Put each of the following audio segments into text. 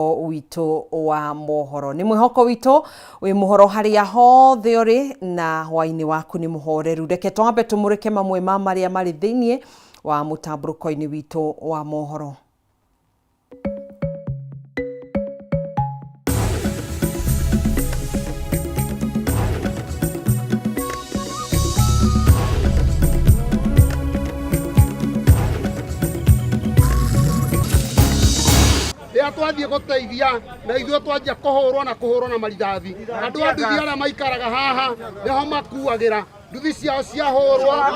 Witũ wa mohoro nĩ mwĩhoko witũ wĩ mũhoro harĩa hothe ũrĩ na hwainĩ waku nĩ mũhoreru. Reke twambe tũmũrĩke mamwe ma marĩa marĩ thĩiniĩ wa mũtambũrũko-inĩ witũ wa mohoro. Rĩrĩa twathiĩ gũteithia na ithuĩ twanjia kũhũrwo na kũhũrwo na marithathi, andũ a nduthi arĩa maikaraga haha nĩho makuagĩra, nduthi ciao ciahũrwo na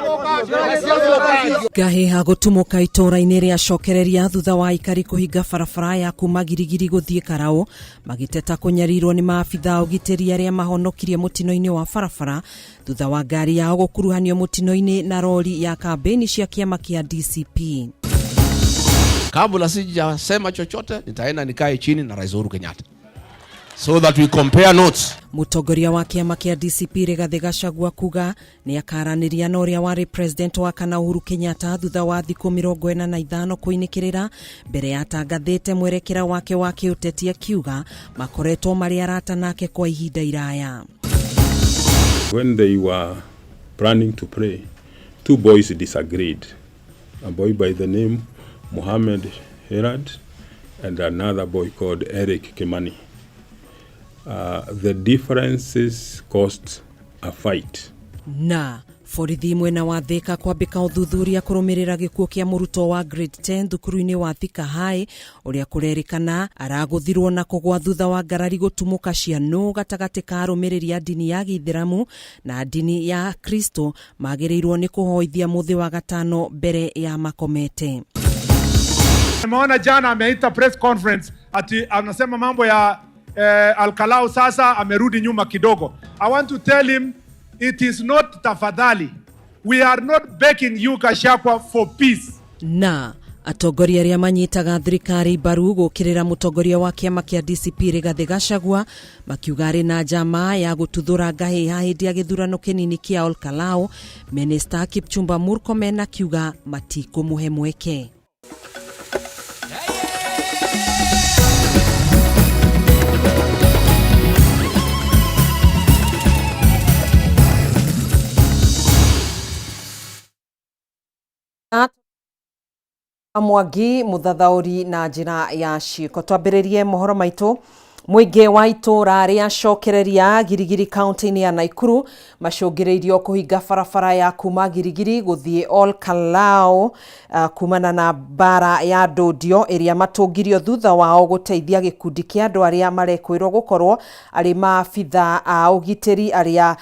ciathũkangio. Ngahĩha gũtumũka itũũra-inĩ rĩa Cokereria thutha wa aikari kũhinga barabara ya kuma Girigiri gũthiĩ Karaũ magĩteta kũnyarirwo nĩ maabitha a ũgitĩri arĩa mahonokirie mũtino-inĩ wa barabara thutha wa ngari yao gũkuruhanio mũtino-inĩ na rori ya kambĩini cia kĩama kĩa DCP. Kabla sijasema chochote, nitaenda nikae chini na Rais Uhuru Kenyatta so that we compare notes. Mũtongoria wa kĩama kĩa DCP Rigathĩ Gachagua kuga nĩ akaranĩria na ũrĩa warĩ president wa kana Uhuru Kenyatta thutha wa thikũ 45 kũinĩkĩrĩra mbere ya atangathĩte mwerekera wake wa kĩũteti akiuga makoretwo marĩ arata nake kwa ihinda iraya. When they were planning to pray, two boys disagreed. A boy by the name Mohammed Herad and another boy called Eric Kimani. The differences caused a fight. Na borithi mwena wa Thika kwambĩka ũthuthuria kũrũmĩrĩra gĩkuũ kĩa mũrutwo wa grade 10 thukuru-inĩ wa Thika High ũrĩa kũrerĩkana aragũthirwo na kũgwa thutha wa ngarari gũtumũka cia nũ gatagatĩ ka arũmĩrĩri a ndini ya Gĩithĩramu na ndini ya Kristo magĩrĩirwo nĩ kũhoithia mũthĩ wa gatano mbere ya makomete. Nimeona jana ameita press conference ati anasema mambo ya Alkalau sasa amerudi nyuma kidogo. I want to tell him it is not tafadhali. We are not begging you Gachagua for peace. Na atongoria arĩa manyitaga thirikari mbaru gũkĩrĩra mũtongoria wa kĩama kĩa DCP Rigathĩ Gachagua makiuga arĩ na njama ya gũtuthũra ngahĩha hĩndĩ ya gĩthurano kĩnini kĩa Olkalau. Minister Kipchumba Murkomen akiuga matikũmũhe mweke. Mwangi mũthathaũri na njĩra ya ciĩko. Twambĩrĩrie mohoro maitũ. Mũingĩ wa itũũra rĩa Cokereria Girigiri kaunti-inĩ ya Naikuru macũngĩrĩirio kũhinga barabara ya kuma Girigiri gũthiĩ Ol Kalou kumana na mbara ya ndũndio ĩrĩa matũngirio thutha wao gũteithia gĩkundi kĩa andũ arĩa marekwĩrwo gũkorwo arĩ maabitha a ũgitĩri arĩa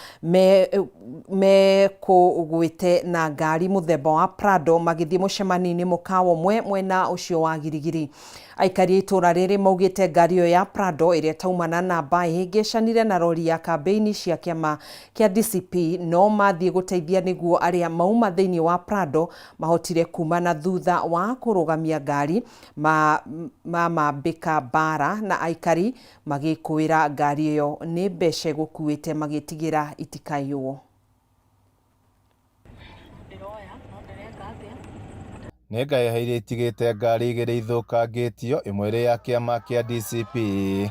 mekũgwĩte na ngari mũthemba wa Prado magĩthiĩ mũcemanio-inĩ mũkawa ũmwe mwena ũcio wa Girigiri. Aikari a itũũra rĩrĩ maugĩte ngari ĩyo ya Prado ĩrĩa ĩtaumana na mbaĩ ĩhĩngĩcanire na rori ya kambĩini cia kĩama kĩa DCP no mathiĩ gũteithia nĩguo arĩa mauma thĩinĩ wa Prado mahotire kuma na thutha wa kũrũgamia ngari mamambĩka mbara na aikari magĩkũĩra ngari ĩyo nĩ mbeca ĩgũkuĩte magĩtigĩra itikaiywo. Nĩ ngahĩha iria itigĩte ngari igĩrĩ ithũkangĩtio, ĩmwe ĩrĩ ya kĩama kĩa DCP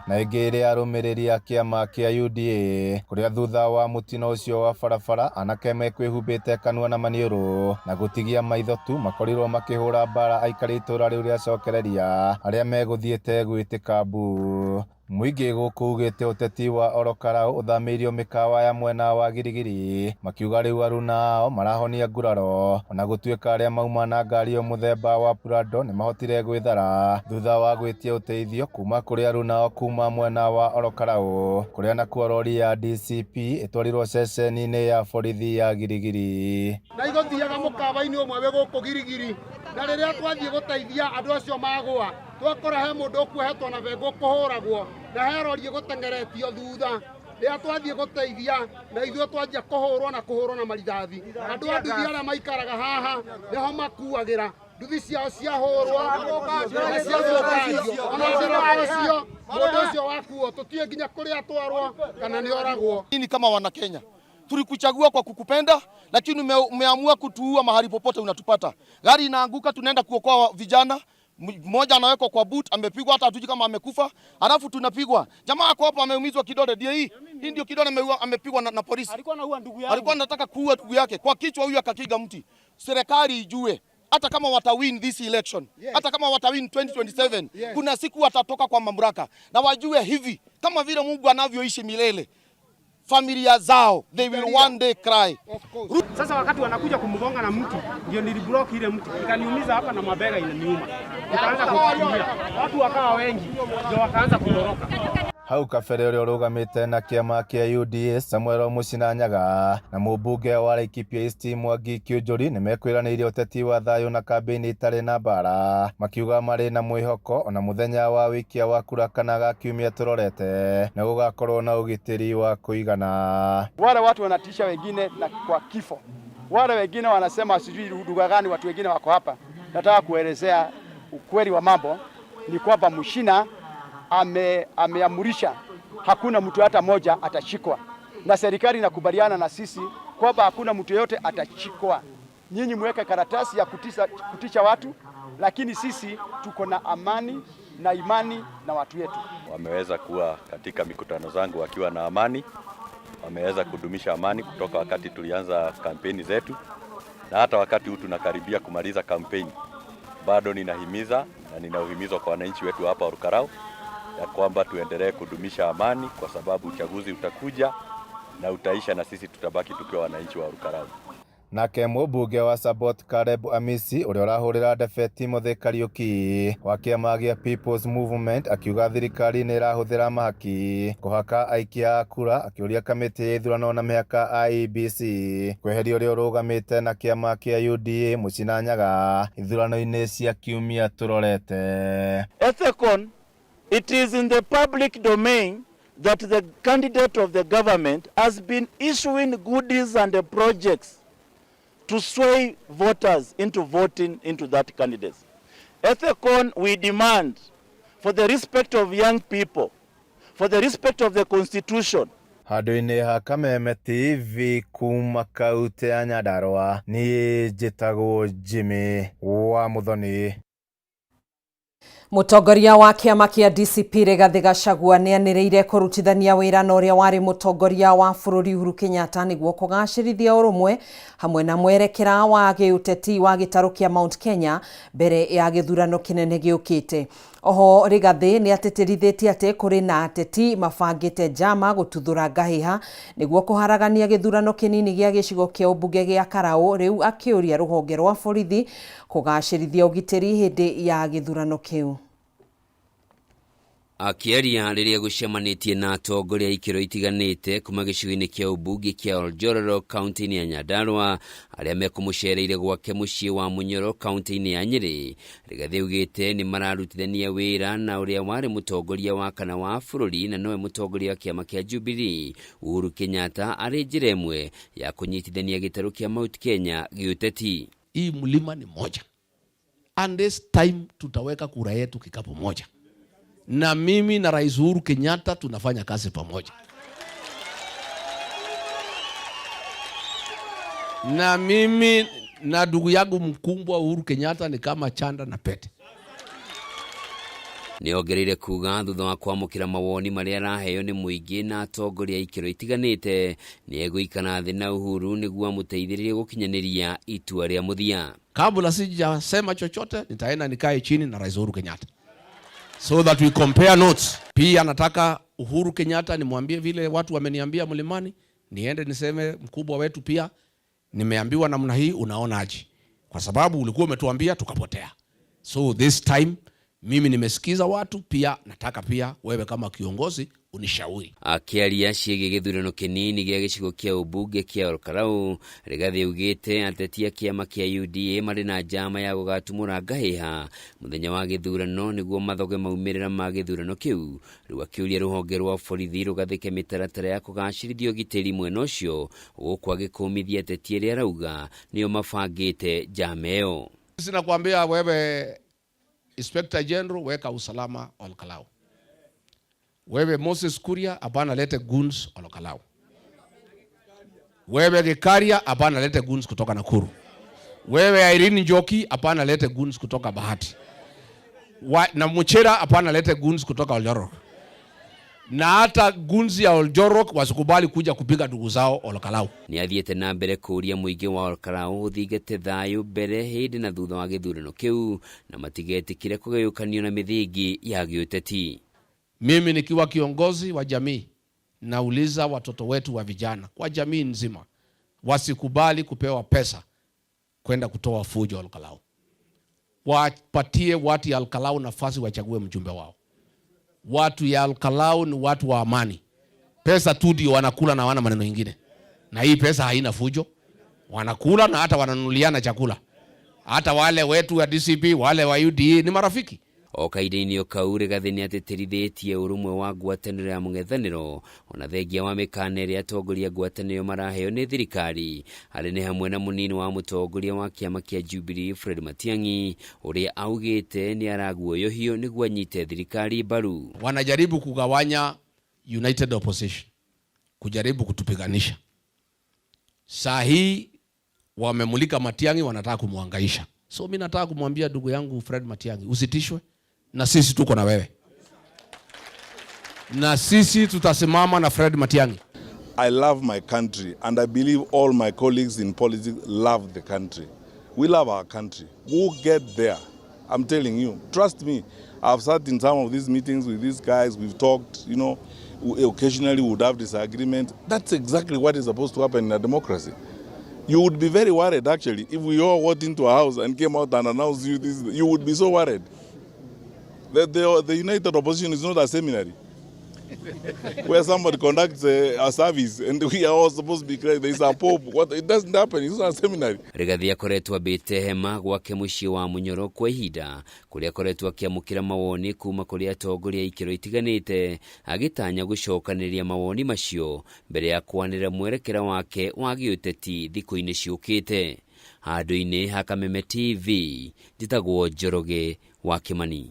na ĩngĩ ĩrĩ ya arũmĩrĩri a kĩama kĩa UDA, kũrĩa thutha wa mũtino ũcio wa barabara anake mekwĩhumbĩte kanua na maniũrũ na gũtigia maitho tu makorirwo makĩhũra mbara aikari itũũra rĩu rĩa Cokereria arĩa megũthiĩte gwĩtĩka mbu. Mũingĩ gũkũ ugĩte ũteti wa Orokarau ũthamĩirio mĩkawa ya mwena wa Girigiri, makiuga rĩu aruna ao marahonia nguraro ona gũtuĩka arĩa mauma na ngari ĩyo mũthemba wa Prado nĩmahotire gwĩthara thutha wa gwĩtia ũteithio kuma kũrĩ aruna ao kuma mwena wa Orokarau, kũrĩa nakuo rori ya DCP ĩtwarirwo ceceni-inĩ ya borithi ya Girigiri. Na igũthiaga mũkawa-inĩ ũmwe wĩ gũkũ Girigiri, na rĩrĩa twathiĩ gũteithia andũ acio magũa twakora he mũndũ ũkuohetwo na bengo kũhũragwo na he rori ĩgũteng'eretio thutha. Rĩrĩa twathiĩ gũteithia na ithuĩ twanjia kũhũrwo na kũhũrwo na marithathi, andũ a nduthi arĩa maikaraga haha nĩho makuagĩra, nduthi ciao ciahũrwo na ciathũkangio. Ona thutha ũcio mũndũ ũcio wakuo tũtiũĩ nginya kũrĩa atwarwo kana nĩ oragwo. Nini kama wana Kenya tulikuchagua kwa kukupenda, lakini umeamua kutuua mahali popote unatupata. Gari inaanguka, tunaenda kuokoa vijana, Mmoja anawekwa kwa boot, amepigwa hata hatujui kama amekufa, alafu tunapigwa. Jamaa ako hapo ameumizwa kidole, ndio hii. Hii ndio kidole amepigwa na polisi. Alikuwa anaua ndugu yake. Alikuwa anataka kuua ndugu yake kwa kichwa, huyu akakiga mti. Serikali ijue hata kama watawin this election, hata kama watawin 2027, kuna siku watatoka kwa mamlaka na wajue hivi, kama vile Mungu anavyoishi milele, familia zao they will one day cry. Sasa wakati wanakuja kumgonga na mti, ndio niliblock ile mti, ikaniumiza hapa na mabega inaniuma, nikaanza kukimbia, watu wakawa wengi, ndio wakaanza kutoroka. Hau kabere ũrĩa ũrũgamĩte na kĩama kĩa UDA Samuel Mũchina Nyaga na mũmbunge wa Laikipia East Mwangi Kiunjuri nĩmekwĩranĩire ũteti wa thayũ na kambĩini itarĩ na mbara, makiuga marĩ na mwĩhoko ona mũthenya wa wĩikia wa kura kana ga kiumia tũrorete nĩ gũgakorwo na ũgitĩri wa kũigana. Wale watu wanatisha wengine na kwa kifo, wale wengine wanasema sijui lugha gani, watu wengine wako hapa. Nataka kuelezea ukweli wa mambo ni kwamba Muchina ameamurisha hakuna mtu hata moja atashikwa, na serikali inakubaliana na sisi kwamba hakuna mtu yeyote atashikwa. Nyinyi mweke karatasi ya kutisha watu, lakini sisi tuko na amani na imani na watu wetu. Wameweza kuwa katika mikutano zangu wakiwa na amani, wameweza kudumisha amani kutoka wakati tulianza kampeni zetu, na hata wakati huu tunakaribia kumaliza kampeni, bado ninahimiza na ninauhimizo kwa wananchi wetu hapa Olkalou ya kwamba tuendelee kudumisha amani, kwa sababu uchaguzi utakuja na utaisha, na sisi tutabaki tukiwa wananchi wa Olkalou. Nake mũmbunge wa Sabot Caleb Amisi ũrĩa ũrahũrĩra ndebe Timothy Kariuki wa kĩama gĩa People's Movement akiuga thirikari nĩ ĩrahũthĩra mahaki kũhaka aikia a kura, akĩũria kamĩtĩ ya ithurano na mĩhaka IEBC kweheria ũrĩa ũrũgamĩte na kĩama kĩa UDA Mũchina Nyaga ithurano-inĩ cia kiumia tũrorete. Ethekon, it is in the public domain that the candidate of the government has been issuing goodies and projects to sway voters into voting into that candidate. Ethekon, we demand for the respect of young people, for the respect of the constitution. Handũ-inĩ ha Kameme TV kuma kaunti ya Nyandarua, niĩ njĩtagwo Jimmy wa Muthoni. Mũtongoria wa kĩama kĩa DCP Rigathĩ Gachagua nĩanĩrĩire kũrutithania wĩra na ũrĩa warĩ mũtongoria wa bũrũri Uhuru Kenyatta nĩguo kũgacĩrithia ũrũmwe hamwe na mwerekera wa gĩũteti wa gĩtarũ kĩa Mount Kenya mbere ya gĩthurano kĩnene gĩũkĩte. Oho Rigathĩ nĩatĩtĩrithĩtie atĩ kũrĩ na ateti mabangĩte njama gũtuthũra ngahĩha nĩguo kũharagania gĩthurano kĩnini gĩa gĩcigo kĩa ũmbunge gĩa Karaũ, rĩu akĩũria rũhonge rwa borithi kũgacĩrithia ũgitĩri hĩndĩ ya gĩthurano kĩu. Akĩaria rĩrĩa gũcemanĩtie na atongoria a ikĩro itiganĩte kuma gĩcigo-inĩ kĩa ũmbunge kĩa Oljororok kaunti-inĩ ya Nyandarua arĩa mekũmũcereire gwake mũciĩ wa Munyoro kaunti-inĩ ya Nyĩrĩ, Rigathĩ augĩte nĩ mararutithania wĩra na ũrĩa warĩ mũtongoria wa kana wa bũrũri na nowe mũtongoria wa kĩama kĩa Jubilee Uhuru Kenyatta arĩ njĩra ĩmwe ya kũnyitithania gĩtarũ kĩa Mount Kenya gĩũteti. Hii mlima ni moja, and this time tutaweka kura yetu kikapu moja, na mimi na Rais Uhuru Kenyatta tunafanya kazi pamoja, na mimi na ndugu yangu mkubwa Uhuru Kenyatta ni kama chanda na pete. Nĩongereire kuga thutha wa kwamũkĩra mawoni marĩa araheo nĩ mũingĩ na atongoria a ikĩro itiganĩte nĩegũikara thĩ na Uhuru nĩguo amũteithĩrĩrie gũkinyanĩria itua rĩa mũthia. Kabla sijasema chochote, nitaenda nikae chini na Rais Uhuru Kenyatta so that we compare notes. Pia nataka Uhuru Kenyatta nimwambie vile watu wameniambia mlimani, niende niseme mkubwa wetu pia nimeambiwa namna hii, unaonaje? Kwa sababu ulikuwa umetuambia tukapotea. So this time mimi nimesikiza watu, pia nataka pia wewe kama kiongozi unishauri. Akĩaria ciĩgiĩ gĩthurano kĩnini gĩa gĩcigo kĩa ũmbunge kĩa Olkalou, Rigathĩ augĩte ateti a kĩama kĩa UDA marĩ na njama ya gũgatumũra ngahĩha mũthenya wa gĩthurano nĩguo mathoge maumĩrĩra ma gĩthurano kĩu. Rĩu akĩũria rũhonge rwa borithi rũgathĩke mĩtaratara ya kũgacĩrithia ũgitĩri mwena ũcio, gũkũ agĩkũmithia ateti arĩa arauga nĩo mabangĩte njama ĩyo. Sisi nakwambia wewe Inspector General, weka usalama Olkalou. Wewe Moses Kuria, hapana lete goons Olkalou. Wewe Gikaria, hapana lete goons kutoka Nakuru. Wewe Irene Njoki, hapana lete goons kutoka Bahati. Na Muchira hapana lete goons kutoka Oljorok, na hata goons ya Oljorok wasikubali kuja kupiga ndugu zao Olkalou. Nĩ athiĩte na mbere kũũria mũingĩ wa Olkalou ũthingate thayũ mbere, hĩndĩ na thutha wa gĩthurano kĩu na matigetĩkĩre kũgayũkanio na mĩthingi ya gĩũteti. Mimi nikiwa kiongozi wa jamii nauliza watoto wetu wa vijana kwa jamii nzima wasikubali kupewa pesa kwenda kutoa fujo Olkalou. Wapatie watu ya Olkalou nafasi wachague mjumbe wao. Watu ya Olkalou ni watu wa amani. Pesa tu ndio wanakula na wana maneno mengine. Na hii pesa haina fujo. Wanakula na hata wananunuliana chakula. Hata wale wetu wa DCP, wale wa UDA ni marafiki. O kahinda-inĩ o kau Rigathĩ nĩ atĩtĩrithĩtie ũrũmwe wa ngwatanĩro ya mũng'ethanĩro ona thengia wa mĩkana ĩrĩa atongoria ngwatanĩro maraheo nĩ thirikari, arĩ nĩ hamwe na mũnini wa mũtongoria wa kĩama kĩa Jubilee Fred Matiang'i ũrĩa augĩte nĩ araguoyohio nĩguo anyite thirikari mbaru. Wanajaribu kugawanya United Opposition, kujaribu kutupiganisha. Saa hii wamemulika Matiang'i, wanataka kumwangaisha. So mimi nataka kumwambia ndugu yangu Fred Matiang'i, usitishwe, na sisi tuko na wewe. Na sisi tutasimama na Fred Matiang'i. I love my country and I believe all my colleagues in politics love the country. We love our country. We'll get there. I'm telling you. Trust me. I've sat in some of these meetings with these guys. We've talked, occasionally we would have disagreement. That's exactly what is supposed to happen in a democracy. You would be very worried, actually, if we all walked into a house and came out and announced you this. You would be so worried. The United Opposition is not a seminary where somebody conducts a service and we are all supposed to be crying. There is a pope. What? It doesn't happen. It's not a seminary. Rigathi akoretwo ambĩte hema gwake mũciĩ wa Munyoro kwa ihinda kũrĩa akoretwo akĩamũkĩra mawoni kuma kũrĩ atongoria a ikĩro itiganĩte, agĩtanya gũcokanĩrĩria mawoni macio mbere ya kwanĩrĩra mwerekera wake wa gĩũteti thikũ-inĩ ciũkĩte. Handũ-inĩ ha Kameme TV, njĩtagwo Njoroge wa Kĩmani.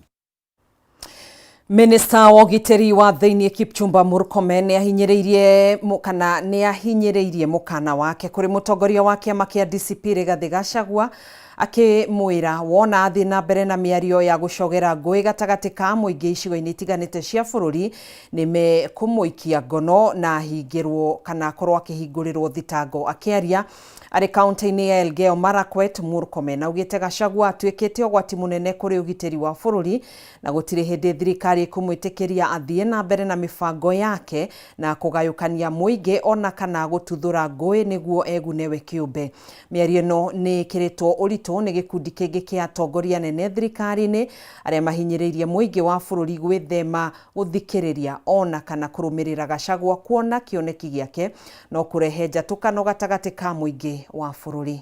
Minista wa ũgitĩri wa thĩinĩ Kipchumba Murkomen nĩ kana nĩ ahinyĩrĩirie mũkana wake kũrĩ mũtongoria wa kĩama kĩa DCP Rigathĩ Gachagua, akĩmwĩra wona athiĩ na mbere na mĩario ya gũcogera ngũĩ gatagatĩ ka mũingĩ icigo-inĩ itiganĩte cia bũrũri nĩ mekũmũikia ngono na ahingĩrwo kana akorwo akĩhingũrĩrwo thitango. Akĩaria arĩ kaunti-inĩ ya Elgeyo Marakwet, Murkomen augĩte Gachagua atuĩkĩte ũgwati mũnene kũrĩ ũgitĩri wa bũrũri na gũtirĩ hĩndĩ thirikari ĩkũmwĩtĩkĩria athiĩ na mbere na mĩbango yake na kũgayũkania mũingĩ ona kana gũtuthũra ngũĩ nĩguo egune we kĩũmbe. Mĩario ĩno nĩ ĩkĩrĩtwo ũritũ nĩ gĩkundi kĩngĩ kĩa atongoria anene thirikari-inĩ arĩa mahinyĩrĩirie mũingĩ wa bũrũri gwĩthema gũthikĩrĩria ona kana kũrũmĩrĩra Gachagua kuona kĩoneki gĩake no kũrehe njatũkano gatagatĩ ka mũingĩ wa bũrũri.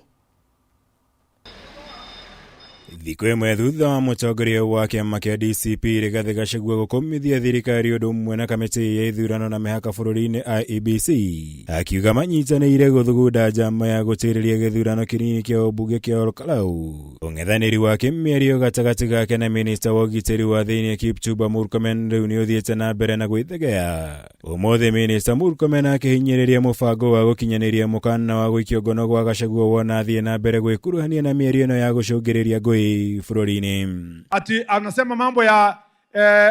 Thikũ ĩmwe thutha wa mũtongoria wa kĩama kĩa DCP Rigathĩ Gachagua gũkũmithia thirikari ũndũ ũmwe na kamĩtĩ ya ithurano na mĩhaka bũrũri-inĩ IEBC, akiuga manyitanĩire gũthugunda njama ya gũtĩrĩria gĩthurano kĩnini kĩa ũmbunge kĩa Olkalou. Ũng'ethanĩri wa kĩmĩario gatagatĩ gake na minista wa ũgitĩri wa thĩinĩ Kipchumba Murkomen rĩu nĩ ũthiĩte na mbere na gwĩthegea. Ũmũthĩ minista Murkomen akĩhinyĩrĩria mũbango wa gũkinyanĩria mũkana wa gũikio ngono gwa Gachagua wona athiĩ na mbere gwĩkuruhania na mĩario ĩno ya gũcũngĩrĩria ngũĩ bũrũri-inĩ. Ati anasema mambo ya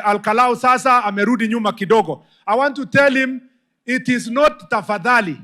Alkalau sasa amerudi nyuma kidogo. I want to tell him it is not tafadhali.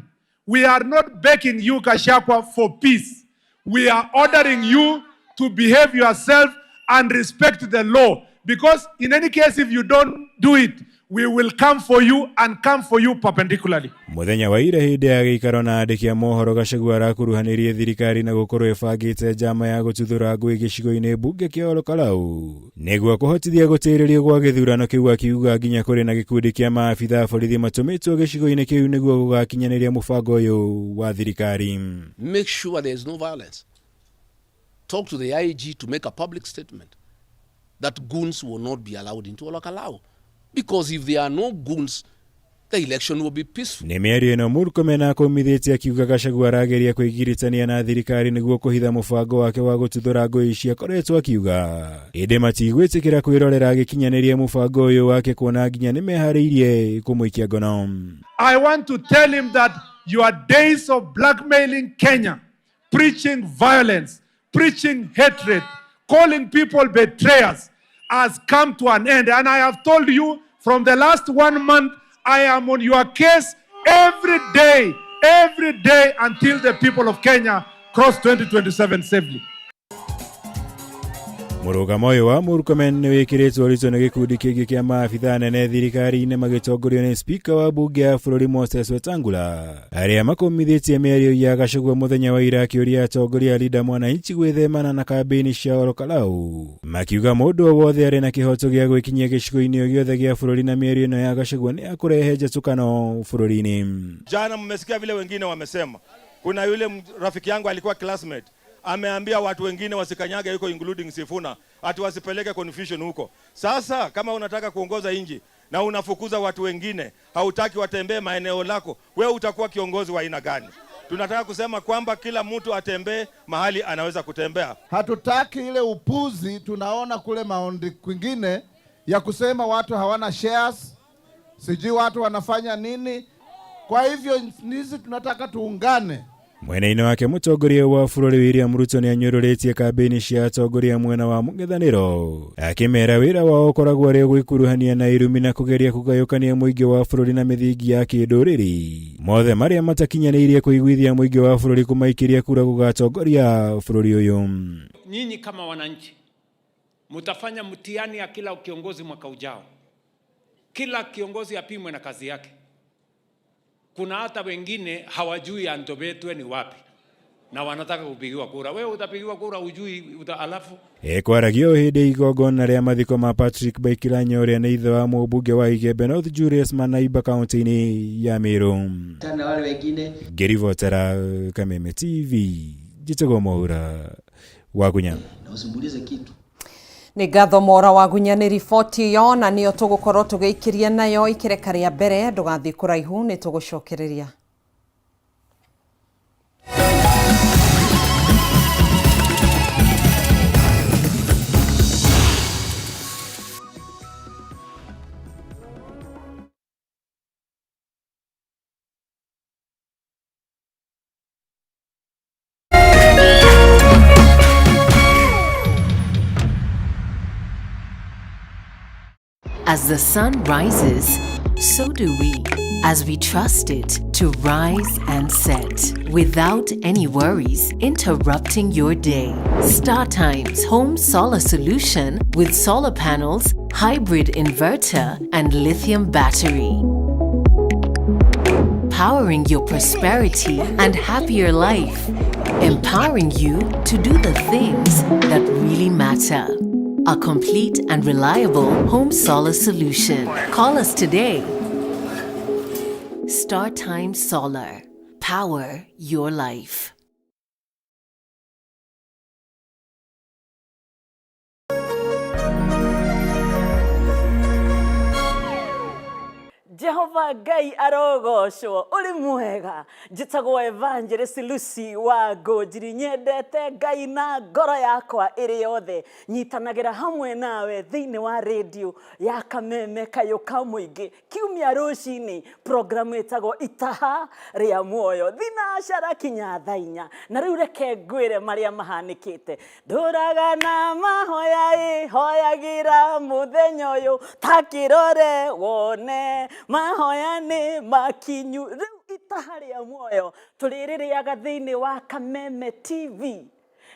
We are not begging you, Gachagua, for peace. We are ordering you to behave yourself and respect the law. Because in any case, if you don't do it, we will come for you and come for you perpendicularly. Mũthenya wa ira hĩndĩ ya gĩikaro na andĩki a mohoro, Gachagua arakuruhanirie thirikari na gũkorwo ĩbangĩte njama ya gũtuthũra ngũĩ gĩcigo-inĩ mbunge kĩa Olkalou nĩguo kũhotithia gũtĩrĩrio gwa gĩthurano kĩu, akiuga nginya kũrĩ na gĩkundi kĩa maabitha a borithi matũmĩtwo gĩcigo-inĩ kĩu nĩguo gũgakinyanĩria mũbango ũyũ wa thirikari. Make sure there is no violence. Talk to the IG to make a public statement that goons will not be allowed into Olkalou. Because if there are no goons, the election will be peaceful. Nĩ mĩario ĩno Murkomen akũmithĩtie akiuga Gachagua arageria kwĩgiritania na thirikari nĩguo kũhitha mũbango wake wa gũtuthũra ngũĩ ici akoretwo akiuga, ĩndĩ matigwĩtĩkĩra kwĩrorera agĩkinyanĩria mũbango ũyũ wake kuona nginya nĩmeharĩirie kũmũikia ngono. I want to tell him that your days of blackmailing Kenya, preaching violence, preaching hatred, calling people betrayers, has come to an end. And I have told you from the last 1 month, I am on your case every day, every day until the people of Kenya cross 2027 safely. Mũrũgamo ũyũ wa Murkomen nĩ wĩkĩrĩtwo ũritũ nĩ gĩkundi kĩngĩ kĩa maabithaa anene thirikari-inĩ magĩtongorio nĩ spika wa bunge ya bũrũri Moses Wetangula arĩa makũmithĩtie mĩario ya Gachagua mũthenya wa ira akĩũria atongoria a Linda Mwananchi gwĩthemana na kambĩini cia Ol Kalou makiuga mũndũ o wothe arĩ na kĩhoto gĩa gwĩkinyia gĩcigo-inĩ o gĩothe gĩa bũrũri na mĩario ĩno ya Gachagua nĩ ya kũrehe njatũkano bũrũri-inĩ. Jana mmesikia vile wengine wamesema. Kuna yule rafiki yangu alikuwa classmate ameambia watu wengine wasikanyage huko including Sifuna, ati wasipeleke confusion huko. Sasa kama unataka kuongoza inji na unafukuza watu wengine, hautaki watembee maeneo lako, wewe utakuwa kiongozi wa aina gani? Tunataka kusema kwamba kila mtu atembee mahali anaweza kutembea. Hatutaki ile upuzi tunaona kule maondi kwingine ya kusema watu hawana shares, sijui watu wanafanya nini. Kwa hivyo sisi tunataka tuungane. Mwena-inĩ wake mũtongoria wa bũrũri William Ruto nĩanyũrũrĩtie kambĩini cia atongoria mwena wa mũng'ethanĩro akĩmera wĩra wao ũkoragwo arĩ gwĩkuruhania na irumi na kũgeria kũgayũkania mũingĩ wa bũrũri na mĩthingi ya kĩndũrĩrĩ mothe marĩa matakinyanĩirie kũiguithia mũingĩ wa bũrũri kũmaikĩria kura gũgatongoria bũrũri ũyũ. Nyinyi kama wananchi mutafanya mtihani ya kila kiongozi mwaka ujao. Kila kiongozi apimwe na kazi yake. Kuna hata wengine hawajui Antobetwe ni wapi na wanataka kupigiwa kura. Wewe utapigiwa kura hujui alafu Ekwaragio hĩndĩ igongona rĩa mathiko ma Patrick Baikiranya ũrĩa nĩ ithe wa mũmbunge wa Igembe North Julius Manaiba kaunti-inĩ ya Meru. Tena wale wengine Ngĩribotera Kameme TV njĩtagwo Mwaura Wagunya. Na usimuulize kitu. Nĩ ngatho Mwaura Wagunya nĩ riboti ĩyo na nĩyo tũgũkorwo tũgĩikĩria nayo ikereka rĩa mbere. Ndũgathiĩ kũraihu nĩ tũgũcokereria. As the sun rises, so do we, as we trust it to rise and set, without any worries interrupting your day. StarTimes Home Solar Solution with solar panels, hybrid inverter, and lithium battery. Powering your prosperity and happier life. Empowering you to do the things that really matter. A complete and reliable home solar solution. Call us today. StarTimes Solar. Power your life. Jehova Ngai arogocwo uri mwega. Njĩtagwo Evangelist Lucy wa Ngũnjiri, nyendete Ngai na ngoro yakwa ĩrĩ yothe. Nyitanagĩra hamwe nawe thĩinĩ wa radio ya Kameme Kayũ ka Mũingĩ kiumia rũcinĩ, programu ĩtagwo Itaha rĩa Muoyo, thinacara kinya thaa inya. Na rĩu reke ngwĩre marĩa mahanĩkĩte. Ndũraga na mahoya ĩ hoyagĩra mũthenya ũyũ, ta kĩrore wone mahoya nĩ makinyu. Rĩu Itaha rĩa Muoyo tũrĩrĩrĩaga thĩinĩ wa Kameme TV,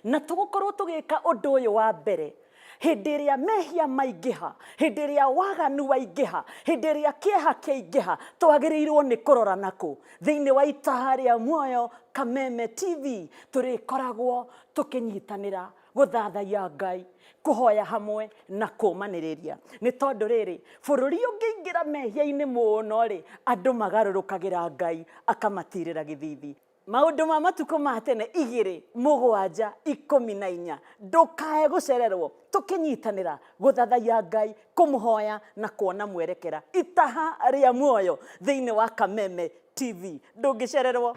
na tũgũkorwo tũgĩka ũndũ ũyũ wa mbere hĩndĩ ĩrĩa mehia maingĩha, hĩndĩ ĩrĩa waganu waingĩha, hĩndĩ ĩrĩa kĩeha kĩaingĩha, twagĩrĩirwo nĩ kũrora nakũ. Thĩinĩ wa Itaha rĩa Muoyo Kameme TV tũrĩkoragwo tũkĩnyitanĩra gũthathaiya Ngai, kũhoya hamwe na kũmanĩrĩria. Nĩ tondũ rĩrĩ, bũrũri ũngĩingĩra mehia-inĩ mũno rĩ, andũ magarũrũkagĩra Ngai akamatirĩra gĩthithi. Maũndũ ma matukũ ma tene 2 7 14, ndũkae gũcererwo tũkĩnyitanĩra gũthathaiya Ngai, kũmũhoya na kuona mwerekera. Itaha rĩa Muoyo thĩinĩ wa Kameme TV, ndũngĩcererwo.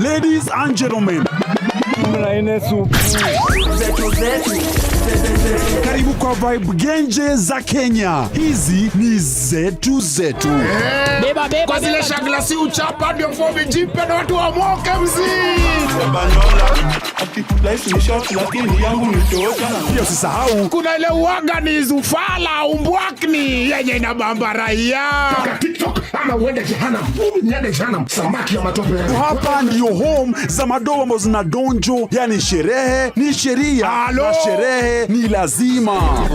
Ladies and gentlemen, Karibu kwa vibe genje za Kenya. Hizi ni zetu zetu. Beba, beba, kwa zile shagla si uchapa ndio fomi jipe na watu wamoke mzee. Pia usisahau kuna ile uaga ni zufala umbwakni yenye inabamba raia. TikTok ama uende jehanamu. Mimi niende jehanamu. Samaki ya matope. Hapa ndio home za madoa ambazo zina donjo, yani sherehe ni sheria na sherehe ni lazima.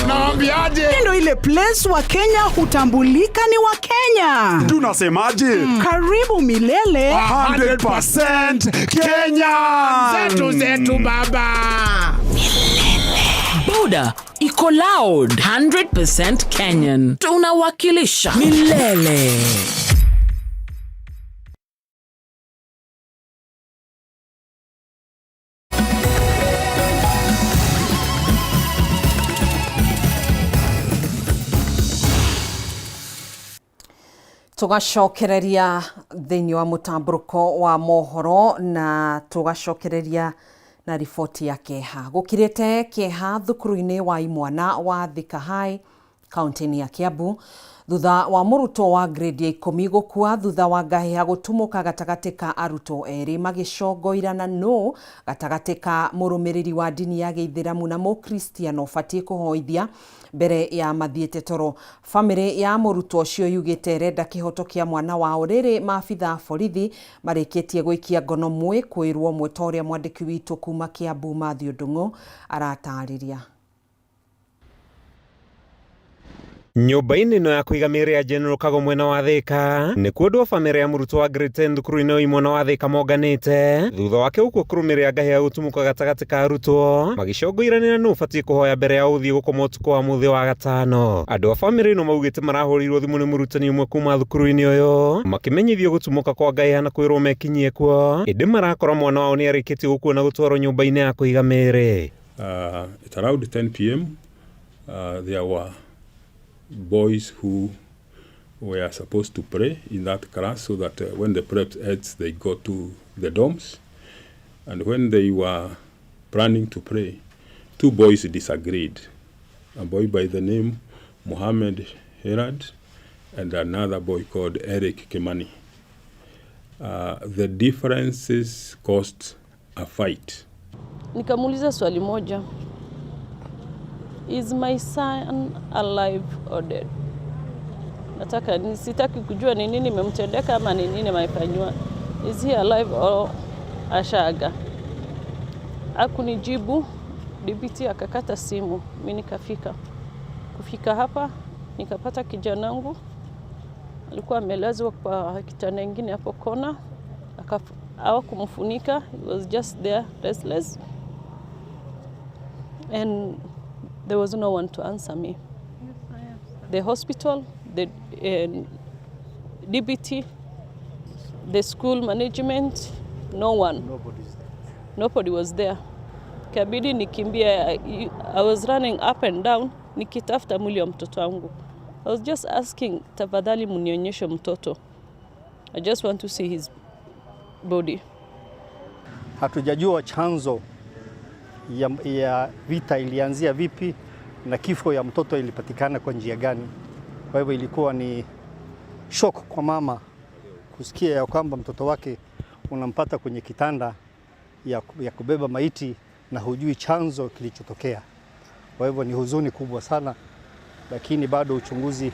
Naambiaje? Ndio ile place wa Kenya hutambulika ni wa Kenya. Tunasemaje? Karibu milele 100% Kenya. Zetu zetu baba. Boda iko loud 100% Kenyan. Tunawakilisha milele. Tugacokereria thĩinĩ wa mũtambũrũko wa mohoro na tugacokereria na riboti ya kĩeha. Gũkirĩte kĩeha thukuru-inĩ wa imwana wa Thika High kaunti-inĩ ya Kiambu thutha wa mũrutwo wa grade ya 10 gũkua thutha wa ngahĩha gũtumũka gatagatĩ ka arutwo erĩ magĩcongoirana nũ gatagatĩ ka mũrũmĩrĩri wa ndini ya gĩithĩramu na mũkristiano ũbatiĩ kũhoithia mbere ya mathiĩte toro. Bamĩrĩ ya mũrutwo ũcio yugĩte ĩrenda kĩhoto kĩa mwana wao rĩrĩ maabitha a borithi marĩkĩtie gũikia ngono mwĩkũĩrwo ũmwe ta ũrĩa mwandĩki witũ kuma Kiambu Mathew Ndung'u aratarĩria. Nyũmba-inĩ ĩno ya kũiga mĩĩrĩ ya General Kago mwena wa Thika nĩkuo andũ a bamĩrĩ ya mũrutwo wa grade 10 thukuru-inĩ wa imwana wa Thika monganĩte thutha wake gũkua kũrũmĩrĩra ngahĩha gũtumũka gatagatĩ ka arutwo magĩcongoiranĩra nũ ũbatiĩ kũhoya mbere ya ũthiĩ gũkoma ũtukũ wa mũthĩ wa gatano. Andũ a bamĩrĩ ĩno maugĩte marahũrĩirwo thimũ nĩ mũrutani ũmwe kuma thukuru-inĩ ũyũ makĩmenyithio gũtumũka kwa ngahĩha na kwĩrwo mekinyie kuo ĩndĩ marakora mwana wao nĩarĩkĩtie gũkua na gũtwarwo nyũmba-inĩ ya kũiga mĩĩrĩ. At around 10 p.m., there were boys who were supposed to pray in that class so that when the prep ends, they go to the dorms. And when they were planning to pray, two boys disagreed. A boy by the name Mohammed Herad and another boy called Eric Kimani. The differences caused a fight. Nikamuuliza swali moja. Is my son alive or dead? Nataka sitaki kujua ni nini imemtendeka ama ni nini amefanywa. Is he alive or ashaaga? Hakunijibu, DPT akakata simu, mimi nikafika. Kufika hapa nikapata kijanangu alikuwa amelazwa kwa kitanda ingine hapo kona, hawakumfunika, he was just there restless. And there was no one to answer me. The hospital, the DBT, the school management, no one. Nobody was there. Kabidi nikimbia, I was running up and down nikitafuta mwili wa mtoto wangu. I was just asking, tafadhali mnionyeshe mtoto. I just want to see his body. Hatujajua chanzo ya vita ilianzia vipi na kifo ya mtoto ilipatikana kwa njia gani. Kwa hivyo ilikuwa ni shock kwa mama kusikia ya kwamba mtoto wake unampata kwenye kitanda ya kubeba maiti na hujui chanzo kilichotokea. Kwa hivyo ni huzuni kubwa sana, lakini bado uchunguzi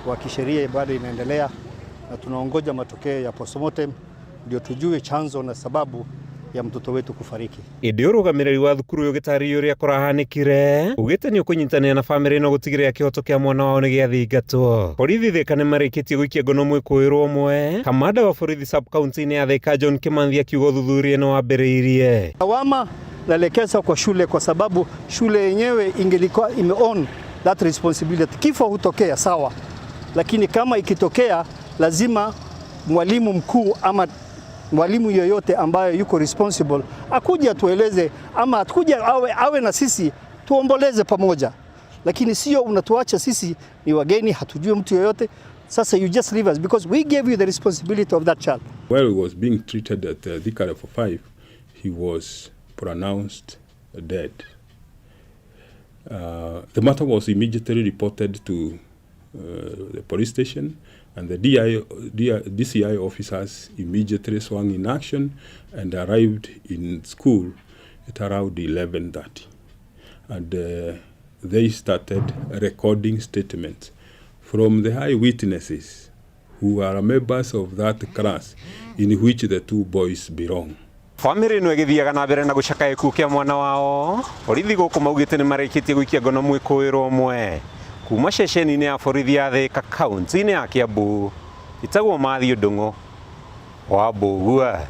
wa kisheria bado inaendelea na tunaongoja matokeo ya postmortem ndio tujue chanzo na sababu ya mtoto wetu kufariki. Ĩndĩ ũrũgamĩrĩri wa thukuru ũyũ ũgĩtarĩria ũrĩa kũrahanĩkire ugĩte nĩ ũkũnyitanĩra na bamĩrĩ ĩno gũtigĩrĩra kĩhoto kĩa mwana wao nĩ gĩathingatwo. Borithi Thika nĩmarĩkĩtie gũikia ngono mwĩkũĩrwo ũmwe. Kamanda wa borithi sub county-inĩ ya Thika John Kimanthi akiuga ũthuthuria nĩ wambĩrĩirie. Lawama naelekeza kwa shule kwa sababu shule yenyewe ingelikuwa ime own that responsibility. Kifo hutokea sawa, lakini kama ikitokea lazima mwalimu mkuu ama mwalimu yoyote ambaye yuko responsible akuja atueleze ama akuja awe na sisi tuomboleze pamoja, lakini sio unatuacha sisi ni wageni, hatujui mtu yoyote. Sasa you just leave us because we gave you the responsibility of that child. While he was being treated at Thika Level 5, he was pronounced dead. The matter was immediately reported to the police station, and the DCI officers immediately swung in action and arrived in school at around 11:30. And they started recording statements from the eyewitnesses who are members of that class in which the two boys belong. Bamĩrĩ ĩno ĩgĩthiaga na mbere na gũcakaya gĩkuũ kĩa mwana wao, borithi gũkũ maugĩte nĩ marĩkĩtie gũikia ngono mwĩkũĩrwo ũmwe kuma ceceni-inĩ ya borithi ya Thĩka kaunti-inĩ ya Kiambu. Ĩtagwo Matthew Ndung'u wa Mbũgua.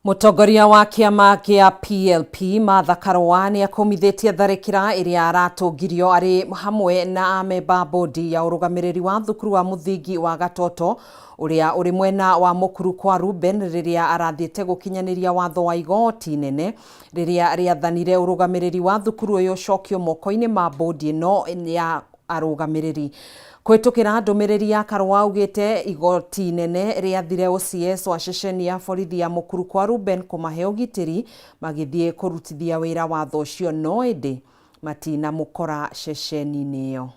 Mũtongoria wa kĩama kĩa PLP Martha Karũa nĩ akũmithĩtie tharĩkĩra ĩrĩa aratũngirio arĩ hamwe na amemba bodi ya ũrũgamĩrĩri wa thukuru wa mũthingi wa Gatoto ũrĩa ũrĩ mwena wa Mũkuru kwa Ruben rĩrĩa arathiĩte gũkinyanĩria watho wa igoti nene rĩrĩa rĩathanire ũrũgamĩrĩri wa thukuru ũyũ ũcokio moko-inĩ ma bodi ĩno ya arũgamĩrĩri. Kũhĩtũkĩra ndũmĩrĩri ya Karũa augĩte igoti nene rĩathire OCS wa ceceni ya borithi ya Mũkuru kwa Ruben kũmahe ũgitĩri magĩthiĩ kũrutithia wĩra watho ũcio no ĩndĩ matinamũkora ceceni-inĩ ĩyo.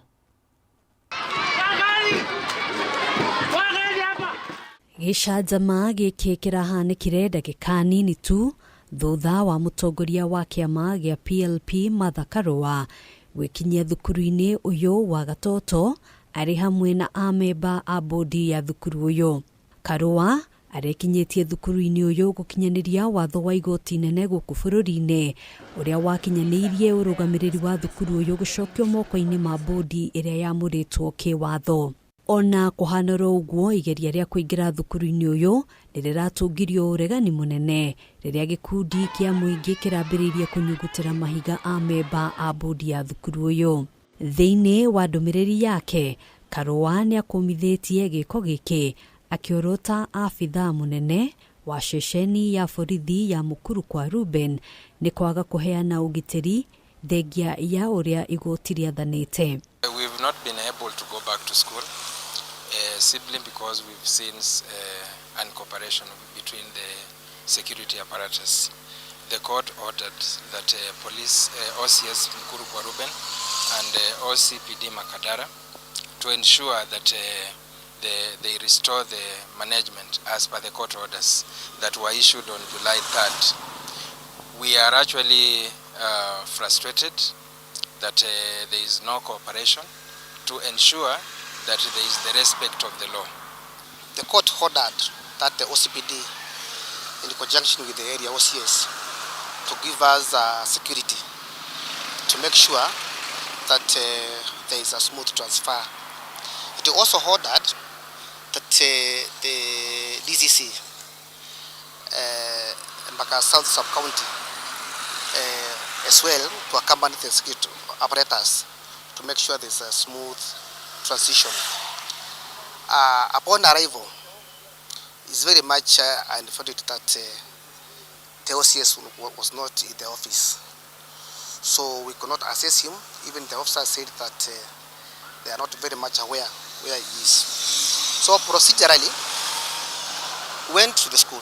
Gĩcanjama gĩkĩ kĩrahanĩkire ndagĩka nini tu thutha wa mũtongoria wa kĩama gĩa PLP Martha Karũa gwĩkinyia thukuru-inĩ ũyũ wa Gatoto arĩ hamwe na amemba a bodi ya thukuru ũyũ. Karũa arekinyĩtie thukuru-inĩ ũyũ gũkinyanĩria watho wa igoti nene gũkũ bũrũri-inĩ ũrĩa wakinyanĩirie ũrũgamĩrĩri wa thukuru ũyũ gũcokio moko-inĩ ma bodi ĩrĩa yamũrĩtwo kĩwatho. Ona kũhana oro ũguo, igeria rĩa kũingĩra thukuru-inĩ ũyũ nĩ rĩratũngirio ũregani mũnene rĩrĩa gĩkundi kĩa mũingĩ kĩrambĩrĩirie kũnyugutĩra mahiga amemba a bodi ya thukuru ũyũ. Thĩinĩ wa ndũmĩrĩri yake, Karũa nĩ akũmithĩtie gĩko gĩkĩ akĩorota abithaa mũnene wa ceceni ya borithi ya Mũkuru kwa Ruben nĩ kwaga kũheana ũgitĩri thengia ya ũrĩa igoti rĩathanĩte. We've not been able to go back to school simply because we've seen uncooperation between the security apparatus. The court ordered that police, OCS Mukuru kwa Ruben and OCPD Makadara to ensure that they restore the management as per the court orders that were issued on July 3rd. We are actually frustrated that there is no cooperation to ensure that there is the respect of the law. The court ordered that the OCPD, in conjunction with the area OCS, to give us security to make sure that there is a smooth transfer. It also ordered that the DCC, Embakasi South Sub-County, as well to accompany the security apparatus to make sure there's a smooth transition. Upon arrival, it's very much unfortunate that the OCS was not in the office. So we could not assess him. Even the officer said that they are not very much aware where he is. So procedurally, went to the school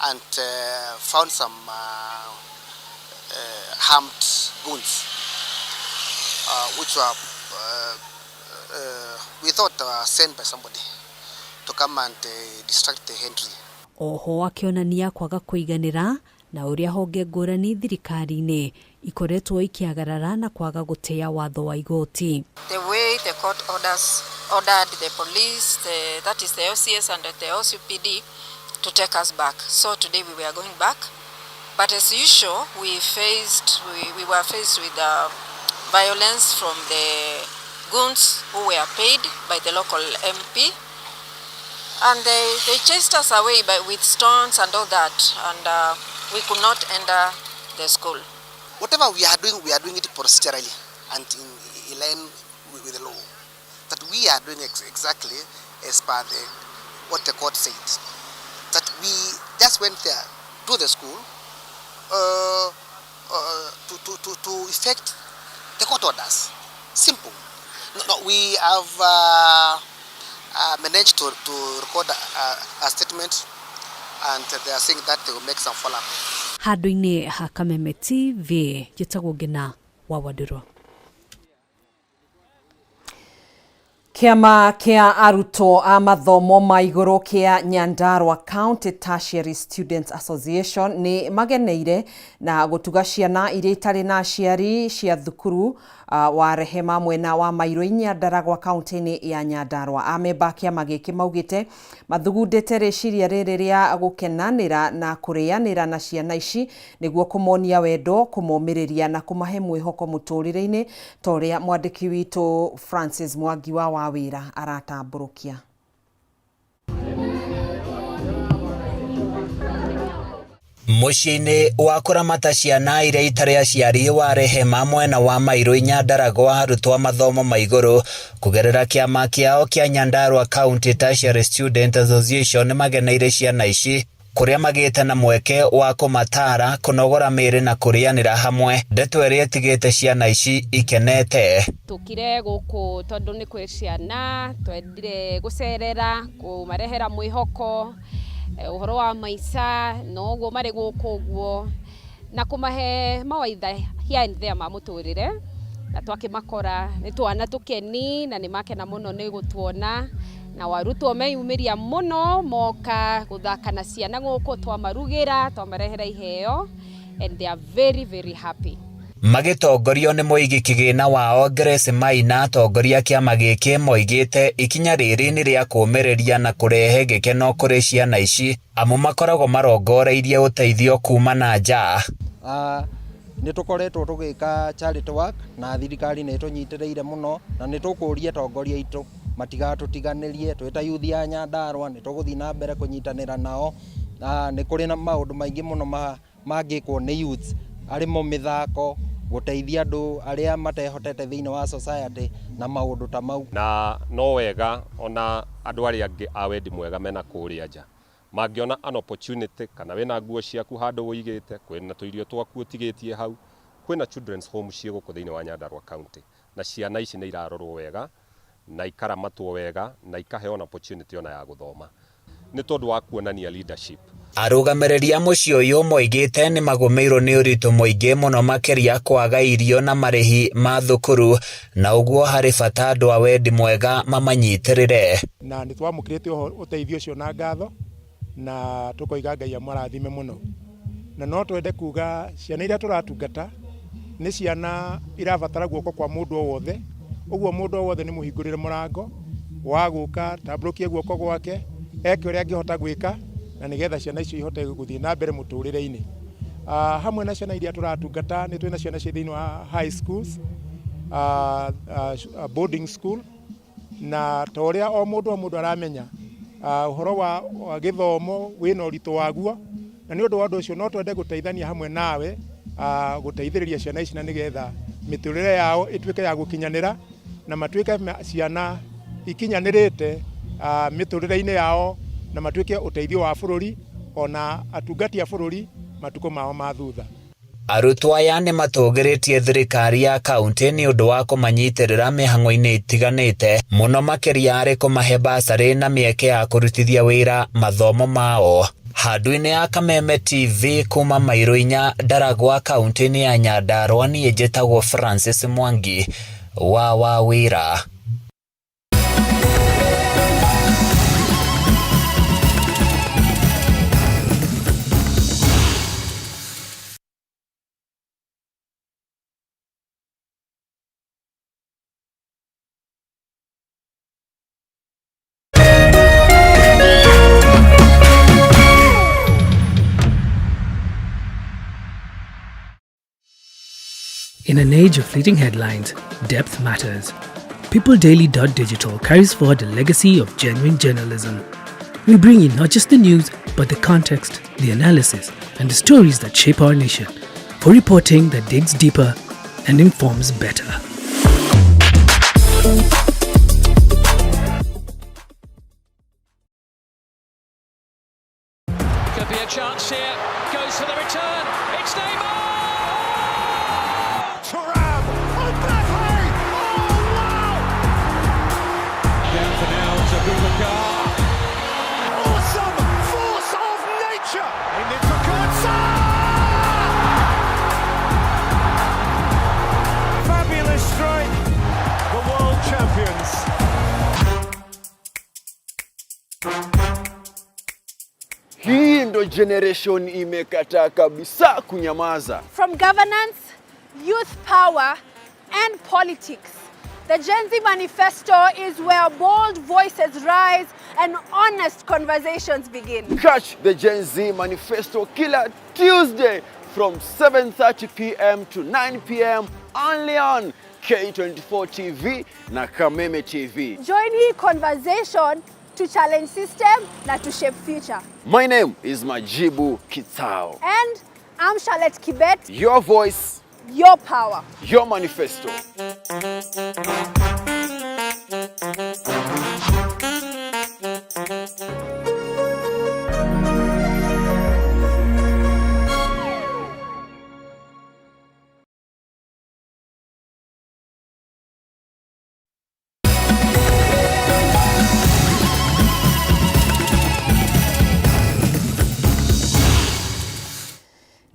and found some armed goons, which were we thought were sent by somebody to come and distract the entry. Oho akĩonania kwaga kũiganĩra na ũrĩa honge ngũrani thirikari-inĩ ikoretwo ikĩagarara na kwaga gũtĩa watho wa igoti. The way the court ordered the police, that is the OCS and the OCPD, to take us back. So today we were going back, but as usual we were faced with violence from the goons who were paid by the local MP, and they chased us away with stones and all that, and we could not enter the school. Whatever we are doing it procedurally and in line with the law. That we are doing exactly as per what the court said. That we just went there to the school to effect the court orders. Simple. No, we have managed to record a statement And they are saying that they will make some follow-up. Handũ-inĩ ha Kameme TV njĩtagwo Ngina wa Wandũrũ. Kĩama kĩa arutwo a mathomo ma igũrũ kĩa Nyandarua County Tertiary Students Association nĩ mageneire na gũtuga ciana iria itarĩ na aciari cia thukuru wa Rehema mwena wa Mairũ Nyandaragwa kaunti-inĩ ya Nyandarua. Amemba a kĩama gĩkĩ maugĩte mathugundĩte rĩciria rĩrĩ rĩa gũkenanĩra na kũrĩanĩra na ciana ici nĩguo kũmonia wendo, kũmomĩrĩria na kũmahe mwĩhoko mũtũrĩre-inĩ ta ũrĩa mwandĩki witũ Francis Mwangi wa Wawĩra aratambũrũkia. Mũciĩ-inĩ wa kũramata ciana iria itarĩ aciari wa Rehema mwena wa Mairũ Nyandaragwa arutwo a mathomo ma igũrũ kũgerera kĩama kĩao kĩa Nyandarua County Tertiary Student Association nĩmageneire ciana ici kũrĩa magĩte na mweke wa kũmataara kũnogora mĩĩrĩ na kũrĩanĩra hamwe ndeto ĩrĩa ĩtigĩte ciana ici ikenete. Tũkire gũkũ tondũ nĩ kwĩ ciana twendire gũcerera kũmarehera mwĩhoko ũhoro wa maica na ũguo marĩ gũkũ ũguo na kũmahe mawaitha here and there ma mũtũrĩre na twakĩmakora nĩ twana tũkeni na nĩ makena mũno nĩ gũtuona na warutwo meyumĩria mũno moka gũthaka na ciana gũkũ twamarugĩra twamarehera iheo and they are very very happy. Magĩtongorio nĩ mũigi kĩgĩna wao Grace Maina atongoria a kĩama gĩkĩ moigĩte ikinya rĩrĩ nĩ rĩa kũũmĩrĩria na kũrehe gĩkeno kũrĩ ciana ici amu makoragwo marongoreirie ũteithio kuma na nja. Nĩ tũkoretwo tũgĩka charity work na thirikari nĩ ĩtũnyitĩrĩire mũno na nĩ tũkũria atongoria aitũ matigatũtiganĩrie twĩ ta youth ya Nyandarua nĩ tũgũthiĩ na mbere kũnyitanĩra nao. Nĩ kũrĩ na maũndũ maingĩ mũno mangĩkwo nĩ youths arĩmo mĩthako, gũteithia andũ arĩa matehotete thĩinĩ wa society na maũndũ ta mau. Na no wega ona andũ arĩa angĩ a wendi mwega mena kũrĩa nja mangĩona an opportunity kana wĩna nguo ciaku handũ ũigĩte, kwĩna tũirio twaku ũtigĩtie hau, kwĩna children's home ciĩ gũkũ thĩinĩ wa Nyandarua County na ciana ici nĩ irarorwo wega na ikaramatwo wega na ikaheo an opportunity ona ya gũthoma nĩ tondũ wa kuonania leadership. Arũgamĩrĩri a mũciĩ ũyũ moigĩte nĩ magũmĩirwo nĩ ũritũ mũingĩ mũno makĩria kwaga irio na marĩhi ma thukuru na ũguo harĩ bata andũ a wendi mwega mamanyitĩrĩre. Na nĩ twamũkĩrĩte ũteithio ũcio na ngatho na tũkoiga Ngai amũrathime mũno. Na no twende kuga ciana iria tũratungata nĩ ciana irabatara guoko kwa mũndũ o wothe, ũguo mũndũ o wothe nĩ mũhingũrĩre mũrango wa gũka tambũrũkie guoko gwake eke ũrĩa angĩhota gwĩka na nĩgetha ciana icio ihote gũthiĩ na mbere mũtũrĩre-inĩ. Hamwe na ciana iria tũratungata nĩ twĩna ciana ciĩ thĩinĩ wa high schools, boarding school, na ta ũrĩa o mũndũ o mũndũ aramenya ũhoro wa gĩthomo wĩna ũritũ waguo, na nĩ ũndũ wa ũndũ ũcio no twende gũteithania hamwe nawe gũteithĩrĩria ciana ici na nĩgetha mĩtũrĩre yao ĩtuĩke ya gũkinyanĩra na matuĩke ciana ikinyanĩrĩte mĩtũrĩre-inĩ yao na matuĩke ũteithio wa bũrũri ona atungati a bũrũri matukũ mao ma thutha. Arutwo aya nĩ matũgĩrĩtie thirikari ya kaunti nĩ ũndũ wa kũmanyitĩrĩra mĩhang'o-inĩ ĩtiganĩte mũno makĩria arĩ kũmahe basarĩ na mĩeke ya kũrutithia wĩra mathomo mao. Handũ-inĩ ya Kameme TV kuma Mairũ inya Ndaragwa kaunti-inĩ ya Nyandarua niĩ njĩtagwo Francis Mwangi wa Wawĩra. In an age of fleeting headlines, depth matters. PeopleDaily.digital carries forward a legacy of genuine journalism. We bring you not just the news, but the context, the analysis, and the stories that shape our nation, for reporting that digs deeper and informs better. Could be a chance here. Goes for the return. It's Neymar! Thuram! Mbappe! Oh, wow! Down for now to Boubacar. Awesome force of ndo generation imekataa kabisa kunyamaza. From governance, youth power, and politics, the Gen Z Manifesto is where bold voices rise and honest conversations begin. Catch the Gen Z Manifesto kila Tuesday from 7:30 p.m. to 9 p.m. only on K24 TV na Kameme TV. Join the conversation to challenge system na to shape future. My name is Majibu Kitao. And I'm Charlotte Kibet. Your voice, your power, your manifesto.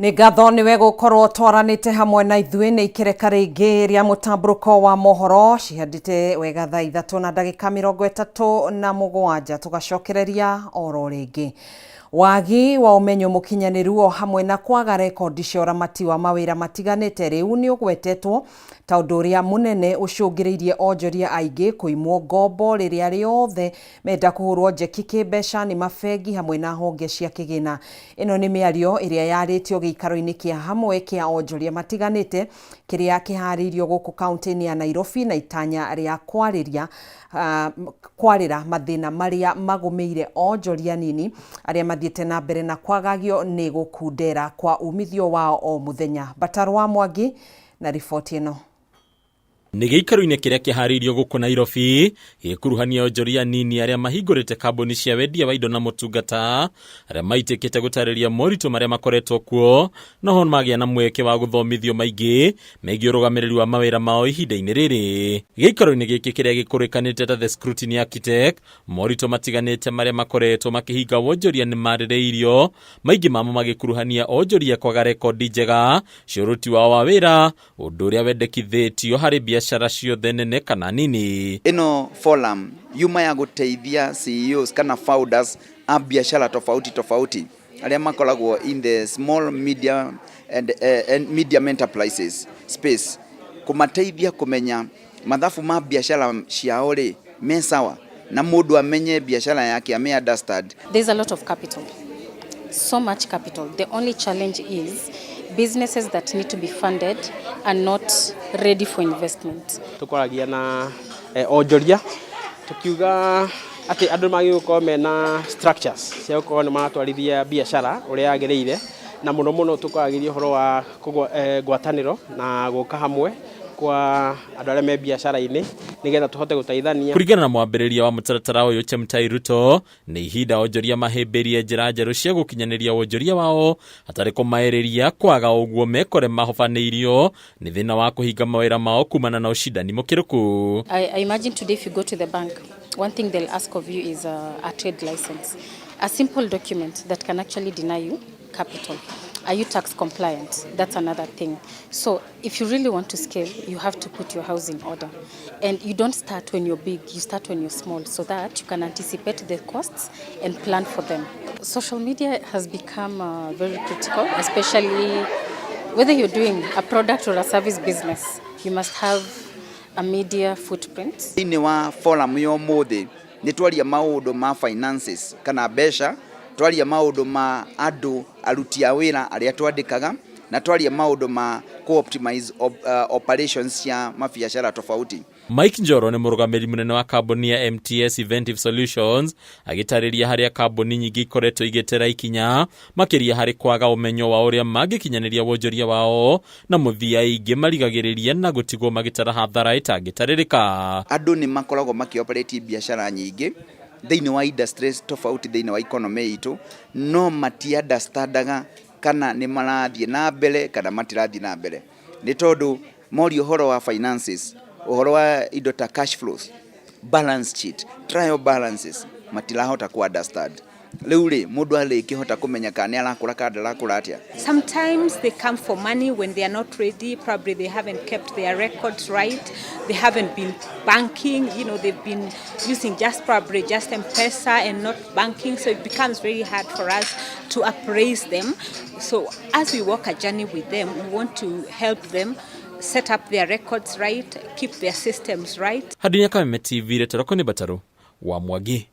Nĩ ngatho nĩwe gũkorwo twaranĩte hamwe na ithuĩ nĩ ikereka rĩngĩ rĩa mũtambũrũko wa mohoro cihandĩte wega thaa 3 na ndagĩka 37 tũgacokereria oro rĩngĩ. Wagi wa ũmenyo mũkinyanĩru o hamwe na kwaga rekondi cia ũramati wa mawĩra matiganĩte rĩu nĩ ũgwetetwo ta ũndũ ũrĩa mũnene ũcũngĩrĩirie onjoria aingĩ kũimwo ngombo rĩrĩa rĩothe menda kũhũrwo njeki kĩmbeca nĩ mabengi hamwe na honge cia kĩgĩna. Ĩno nĩ mĩario ĩrĩa yarĩtio gĩikaro-inĩ kĩa hamwe kĩa onjoria matiganĩte kĩrĩa kĩharĩirio gũkũ kaunti-inĩ ya Nairobi na itanya rĩa kwarĩria kwarĩra mathĩna marĩa magũmĩire onjoria nini arĩa mathiĩte na mbere na kwagagio nĩ gũkundera kwa umithio wao o mũthenya. Batarwa Mwangi na riboti ĩno. Nĩ gĩikaro-inĩ kĩrĩa kĩharĩirio gũkũ Nairobi gĩkuruhania onjoria nini arĩa mahingũrĩte kambuni cia wendia wa indo na motungata arĩa maitĩkĩte gũtarĩria moritũ marĩa makoretwo kuo noho magĩa na mweke wa gũthomithio maingĩ megiĩ ũrũgamĩrĩri wa mawĩra mao ihinda-inĩ rĩrĩ. Gĩikaro-inĩ gĩkĩ kĩrĩa gĩkũrĩkanĩte ta The Scrutiny Architect, moritũ matiganĩte marĩa makoretwo makĩhinga wonjoria nĩ marĩrĩirio, maingĩ mamo magĩkuruhania onjoria kwaga rekondi njega cia ũruti wao wa wĩra, ũndũ ũrĩa wendekithĩtio harĩ biacara ciothe nene kana nini. Ĩno forum yuma ya gũteithia CEOs kana founders a biacara tofauti tofauti arĩa makoragwo in the small medium and medium enterprises space kũmateithia kũmenya mathabu ma biacara ciao rĩ me sawa na mũndũ amenye biacara yake ame understand. There's a lot of capital, so much capital. The only challenge is businesses that need to be funded are not ready for investment. Tukwaragia na onjoria tukiuga ati andu magĩrĩirwo gũkorwo mena structures cia gũkorwo nĩ maratwarithia biacara ũrĩa yagĩrĩire, na mũno mũno tũkwaragĩria ũhoro wa ngwatanĩro na gũka hamwe kwa andũ arĩa me biacara-inĩ nĩgetha tũhote gũteithania. Kũringana na mwambĩrĩria wa mũtaratara ũyũ Chemtai Ruto, nĩ ihinda onjoria mahĩmbĩrie njĩra njerũ cia gũkinyanĩria wonjoria wao hatarĩ kũmaĩrĩria kwaga ũguo mekore mahobanĩirio nĩ thĩna wa kũhinga mawĩra mao kumana na ũcindani mũkĩrũku. I imagine today if you go to the bank, one thing they'll ask of you is a trade license, a simple document that can actually deny you capital. Are you tax compliant? That's another thing. So if you really want to scale, you have to put your house in order. And you don't start when you're big, you start when you're small, so that you can anticipate the costs and plan for them. Social media has become very critical, especially whether you're doing a product or a service business. You must have a media footprint. Thĩinĩ wa forum ya ũmũthĩ nĩ twaria maũndũ ma finances kana mbeca, twaria maũndũ ma andũ aruti a wĩra arĩa twandĩkaga, na twaria maũndũ ma co-optimize operations cia mabiacara tofauti. Mike Njoro nĩ mũrũgamĩrĩri mũnene wa kambuni ya MTS Inventive Solutions agĩtarĩria harĩa kambuni nyingĩ ikoretwo igĩtera ikinya makĩria harĩ kwaga ũmenyo wa ũrĩa mangĩkinyanĩria wonjoria wao na mũthia ingĩ marigagĩrĩria na gũtigwo magĩtara hathara ĩtangĩtarĩrĩka. Andũ nĩ makoragwo makĩoperate biacara nyingĩ thĩinĩ wa industries tofauti thĩinĩ wa economy itũ, no mati-understandaga kana nĩ marathiĩ na mbere kana matirathiĩ na mbere, nĩ tondũ morio ũhoro wa finances, ũhoro wa indo ta cash flows, balance sheet, trial balances, matirahota ku understand. Rĩu rĩ, mũndũ arĩkĩhota kũmenya kana nĩ arakũra kana ndarakũra atĩa? Sometimes they come for money when they are not ready. Probably they haven't kept their records right. They haven't been banking. They've been using just probably just M-Pesa and not banking. So it becomes very hard for us to appraise them. So as we walk a journey with them, we want to help them set up their records right, keep their systems right. Handũ-inĩ Kameme TV rĩtwa nĩ Batarũ wa Mwangi.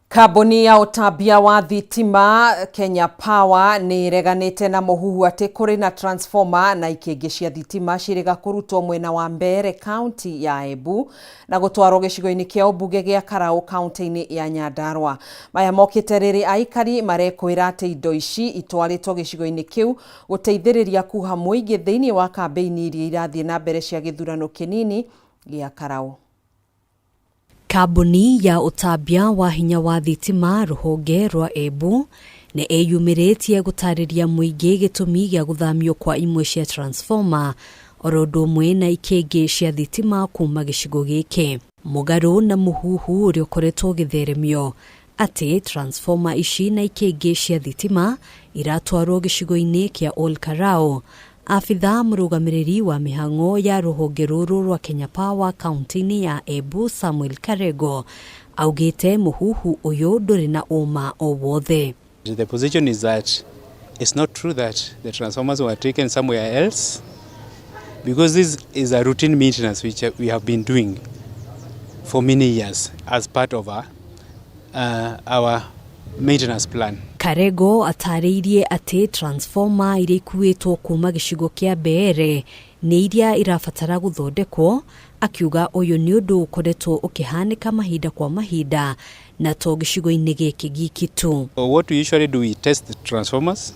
Kambuni ya ũtambia wa thitima Kenya Power nĩ ĩreganĩte na mũhuhu atĩ kũrĩ na transformer na ikĩngĩ cia thitima ciĩrĩga kũrutwo mwena wa Mbeere kaunti ya Embu na gũtwarwo gĩcigo-inĩ kĩa ũmbunge gĩa Karau kaunti-inĩ ya Nyandarua. Maya mokĩte rĩrĩ aikari marekwĩra atĩ indo ici itwarĩtwo gĩcigo-inĩ kĩu gũteithĩrĩria kuha mũingĩ thĩinĩ wa kambĩini iria irathiĩ na mbere cia gĩthurano kĩnini gĩa Karau. Kambuni ya ũtambia wa hinya wa thitima rũhonge rwa Embu nĩ ĩyumĩrĩtie gũtarĩria mũingĩ gĩtũmi gĩa gũthamio kwa imwe cia transformer oro ũndũ ũmwe na ikĩngĩ cia thitima kuma gĩcigo gĩkĩ. Mũgarũ na mũhuhu ũrĩa ũkoretwo ũgĩtheremio atĩ transformer ici na ikĩngĩ cia thitima iratwarwo gĩcigo-inĩ kĩa Ol Kalou. Abithaa mũrũgamĩrĩri wa mĩhang'o ya rũhonge rũrũ rwa Kenya Power kaunti-inĩ ya Embu Samuel Karego augĩte mũhuhu ũyũ ndũrĩ na ũma o wothe. The position is that it's not true that the transformers were taken somewhere else, because this is a routine maintenance which we have been doing for many years as part of our maintenance plan. Karego atarĩirie atĩ transformer iria ikuĩtwo kuma gĩcigo kĩa Mbeere nĩ iria irabatara gũthondekwo, akiuga ũyũ nĩ ũndũ ũkoretwo ũkĩhanĩka mahinda kwa mahinda na to gĩcigo-inĩ gĩkĩ giki tu. So what we usually do, we test the transformers,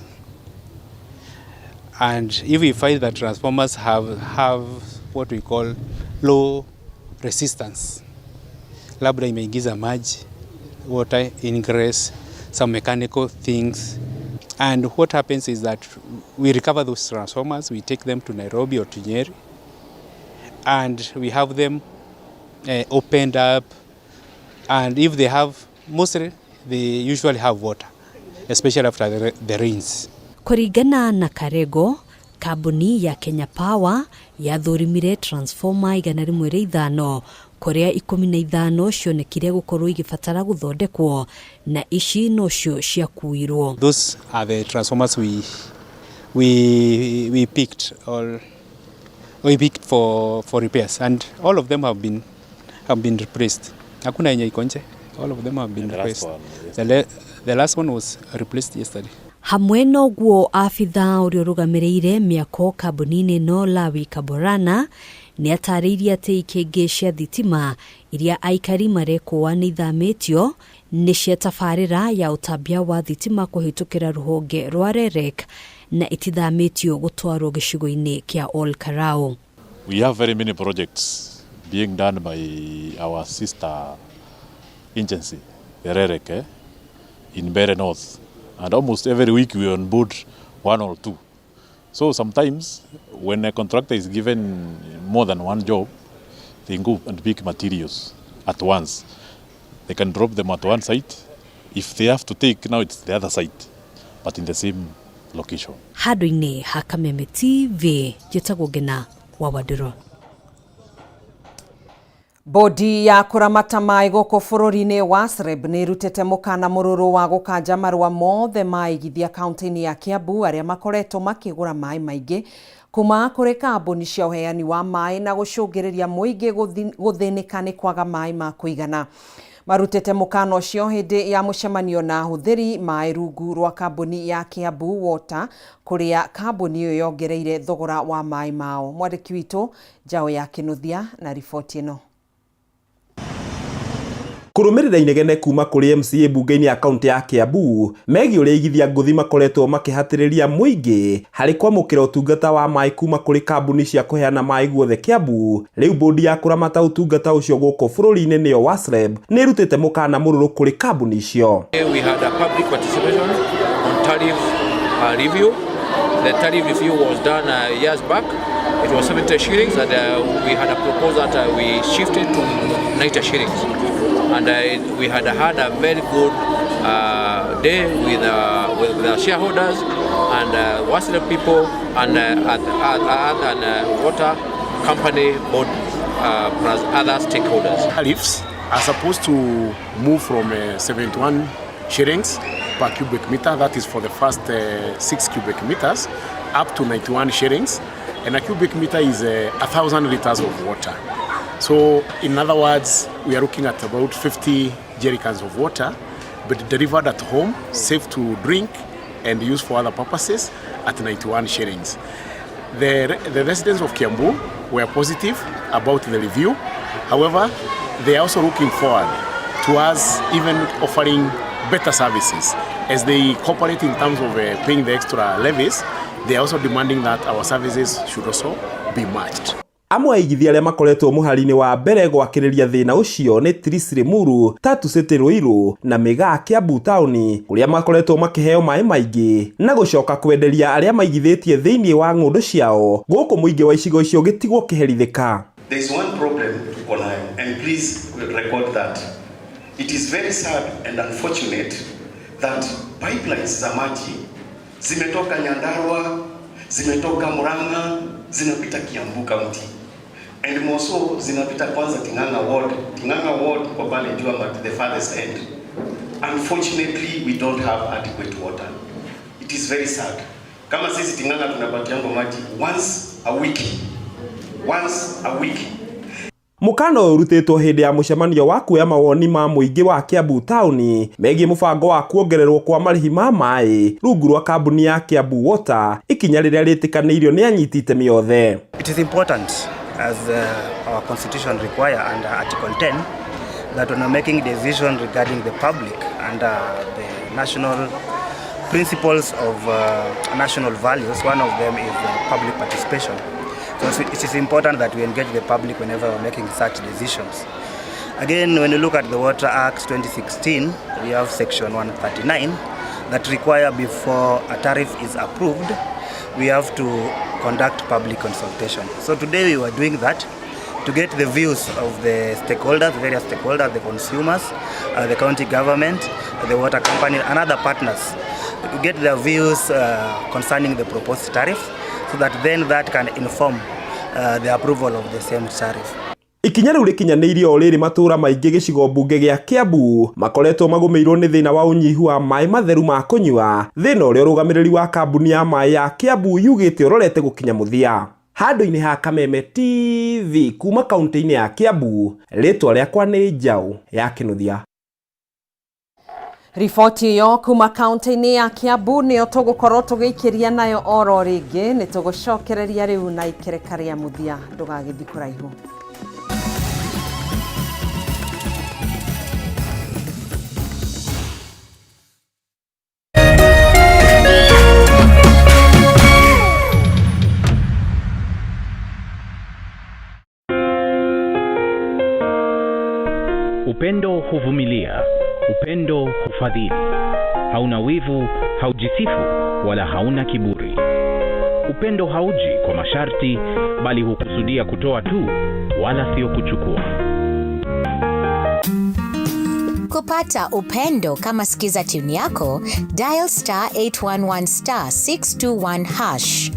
and if we find that transformers have what we call low resistance, labda imeingiza maji, water ingress, some mechanical things, and what happens is that we recover those transformers, we take them to Nairobi or to Nyeri, and we have them opened up, and if they have, mostly they usually have water, especially after the rains. Kũringana na Karego, kambuni ya Kenya Power yathũrimire transformer 105 kũrĩa 15 cionekire gũkorwo igĩbatara gũthondekwo na ici nocio ciakuirwo. Those are the transformers we picked or we picked for repairs, and all of them have been replaced. Hakuna yenye iko nje. All of them have been And the last replaced. one The last one was replaced yesterday. Hamwe noguo abithaa ũrĩa ũrũgamĩrĩire mĩako kambuni-inĩ ĩno Lawi Kaborana nĩ atarĩirie atĩ ikĩngĩ cia thitima iria aikari marekũa nĩ ithamĩtio nĩ cia tabarĩra ya ũtambia wa thitima kũhĩtũkĩra rũhonge rwa REREC na itithamĩtio gũtwarwo gĩcigo-inĩ kĩa Ol Kalou. We have very many projects being done by our sister agency, the REREC, in Mbeere North. And almost every week we onboard one or two. So sometimes when a contractor is given more than one job, they go and pick materials at once. They can drop them at one site. If they have to take, now it's the other site, but in the same location. Handũ-inĩ ha Kameme TV njĩtagwo Ngena wa Wandũrũ. Bodi ya kũramata maĩ gũkũ bũrũri-inĩ WASREB nĩ ĩrutĩte mũkana mũrũrũ wa gũkanja marũa mothe ma aigithia kaunti-inĩ ya Kiambu arĩa makoretwo makĩgũra maĩ maingĩ kuma kũrĩ kambuni cia ũheani wa maĩ na gũcũngĩrĩria mũingĩ gũthĩnĩka nĩ kwaga maĩ ma kũigana. Marutĩte mũkana ũcio hĩndĩ ya mũcemanio na ahũthĩri maĩ rungu rwa kambuni ya Kiambu Water kũrĩa kambuni ĩyo yongereire thogora wa maĩ mao. Mwandĩki witũ Njaũ ya Kĩnuthia na riboti ĩno. Kũrũmĩrĩra inegene kuma kũrĩ MCA mbunge-inĩ ya kaunti ya Kiambu megiĩ ũrĩa aigithia ngũthi makoretwo makĩhatĩrĩria mũingĩ harĩ kwamũkĩra ũtungata wa maĩ kuma kũrĩ kambuni cia kũheana maĩ guothe Kiambu. Rĩu bodi ya kũramata ũtungata ũcio gũkũ bũrũri-inĩ nĩyo WASREB nĩ ĩrutĩte mũkana mũrũrũ kũrĩ kambuni icio. We had a public participation on tariff review. The tariff review was done years back. It was 70 shillings, and we had a proposal that we shifted to 90 shillings. And we had had a very good day with our shareholders and Wasile people and other water company board plus other stakeholders. Tariffs are supposed to move from 71 shillings per cubic meter, that is for the first 6 cubic meters, up to 91 shillings, and a cubic meter is 1,000 liters of water. So in other words, we are looking at about 50 jerrycans of water, but delivered at home, safe to drink and used for other purposes at 91 shillings. The residents of Kiambu were positive about the review. However, they are also looking forward to us even offering better services. As they cooperate in terms of paying the extra levies, they are also demanding that our services should also be matched. Amwe aigithia arĩa makoretwo mũhari-inĩ wa mbere gwakĩrĩria thĩna ũcio nĩ Tris Limuru, Tatu City Ruiru na Mĩgaa Kiambu taũni kũrĩa makoretwo makĩheo maĩ maingĩ na gũcoka kwenderia arĩa maigithĩtie thĩinĩ wa ng'ũndũ ciao gũkũ mũingĩ wa icigo icio gĩtigwo kĩherithĩka. There is one problem tuko nayo, and please record that. It is very sad and unfortunate that pipelines za maji zimetoka Nyandarua, zimetoka Murang'a, zinapita Kiambu County. And more so zinapita kwanza Ting'ang'a Ward. Ting'ang'a Ward kwa pale juu at the farthest end. Unfortunately, we don't have adequate water. It is very sad. Kama sisi Ting'ang'a tunapatiangwa maji once a week. Once a week. Mũkana ũyũ ũrutĩtwo hĩndĩ ya mũcemanio wa kuoya mawoni ma mũingĩ wa Kiambu taũni megiĩ mũbango wa kuongererwo kwa marĩhi ma maĩ rungu rwa kambuni ya Kiambu Water, ikinya rĩrĩa rĩtĩkanĩirio nĩ anyiti itemi othe. It is important as our constitution require under Article 10 that when we're making decision regarding the public under the national principles of national values, one of them is public participation. So it is important that we engage the public whenever we're making such decisions. Again, when you look at the Water Act 2016, we have section 139 that require before a tariff is approved, we have to conduct public consultation. So today we were doing that to get the views of the stakeholders, various stakeholders, the consumers, the county government, the water company, and other partners, to get their views concerning the proposed tariff, so that then that can inform the approval of the same tariff. Ikinya rĩu rĩkinyanĩirie o rĩrĩ matũũra maingĩ gĩcigo mbunge gĩa Kiambu makoretwo magũmĩirwo nĩ thĩna wa ũnyihu wa maĩ matheru ma kũnyua, thĩna ũrĩa ũrũgamĩrĩri wa kambuni ya maĩ ya Kiambu yugĩte ũrorete gũkinya mũthia. Handũ-inĩ ha Kameme TV kuma kaunti-inĩ ya Kiambu, rĩtwa rĩakwa nĩ Njaũ ya Kĩnuthia. Riboti ĩyo kuma kaunti-inĩ ya Kiambu nĩyo tũgũkorwo tũgĩikĩria nayo oro rĩngĩ. Nĩ tũgũcokereria rĩu na ikereka rĩa mũthia, ndũgagĩthiĩ kũraihu. Upendo huvumilia, upendo hufadhili, hauna wivu, haujisifu wala hauna kiburi. Upendo hauji kwa masharti, bali hukusudia kutoa tu, wala sio kuchukua. Kupata upendo kama skiza tune yako, dial star 811 star 621 hash.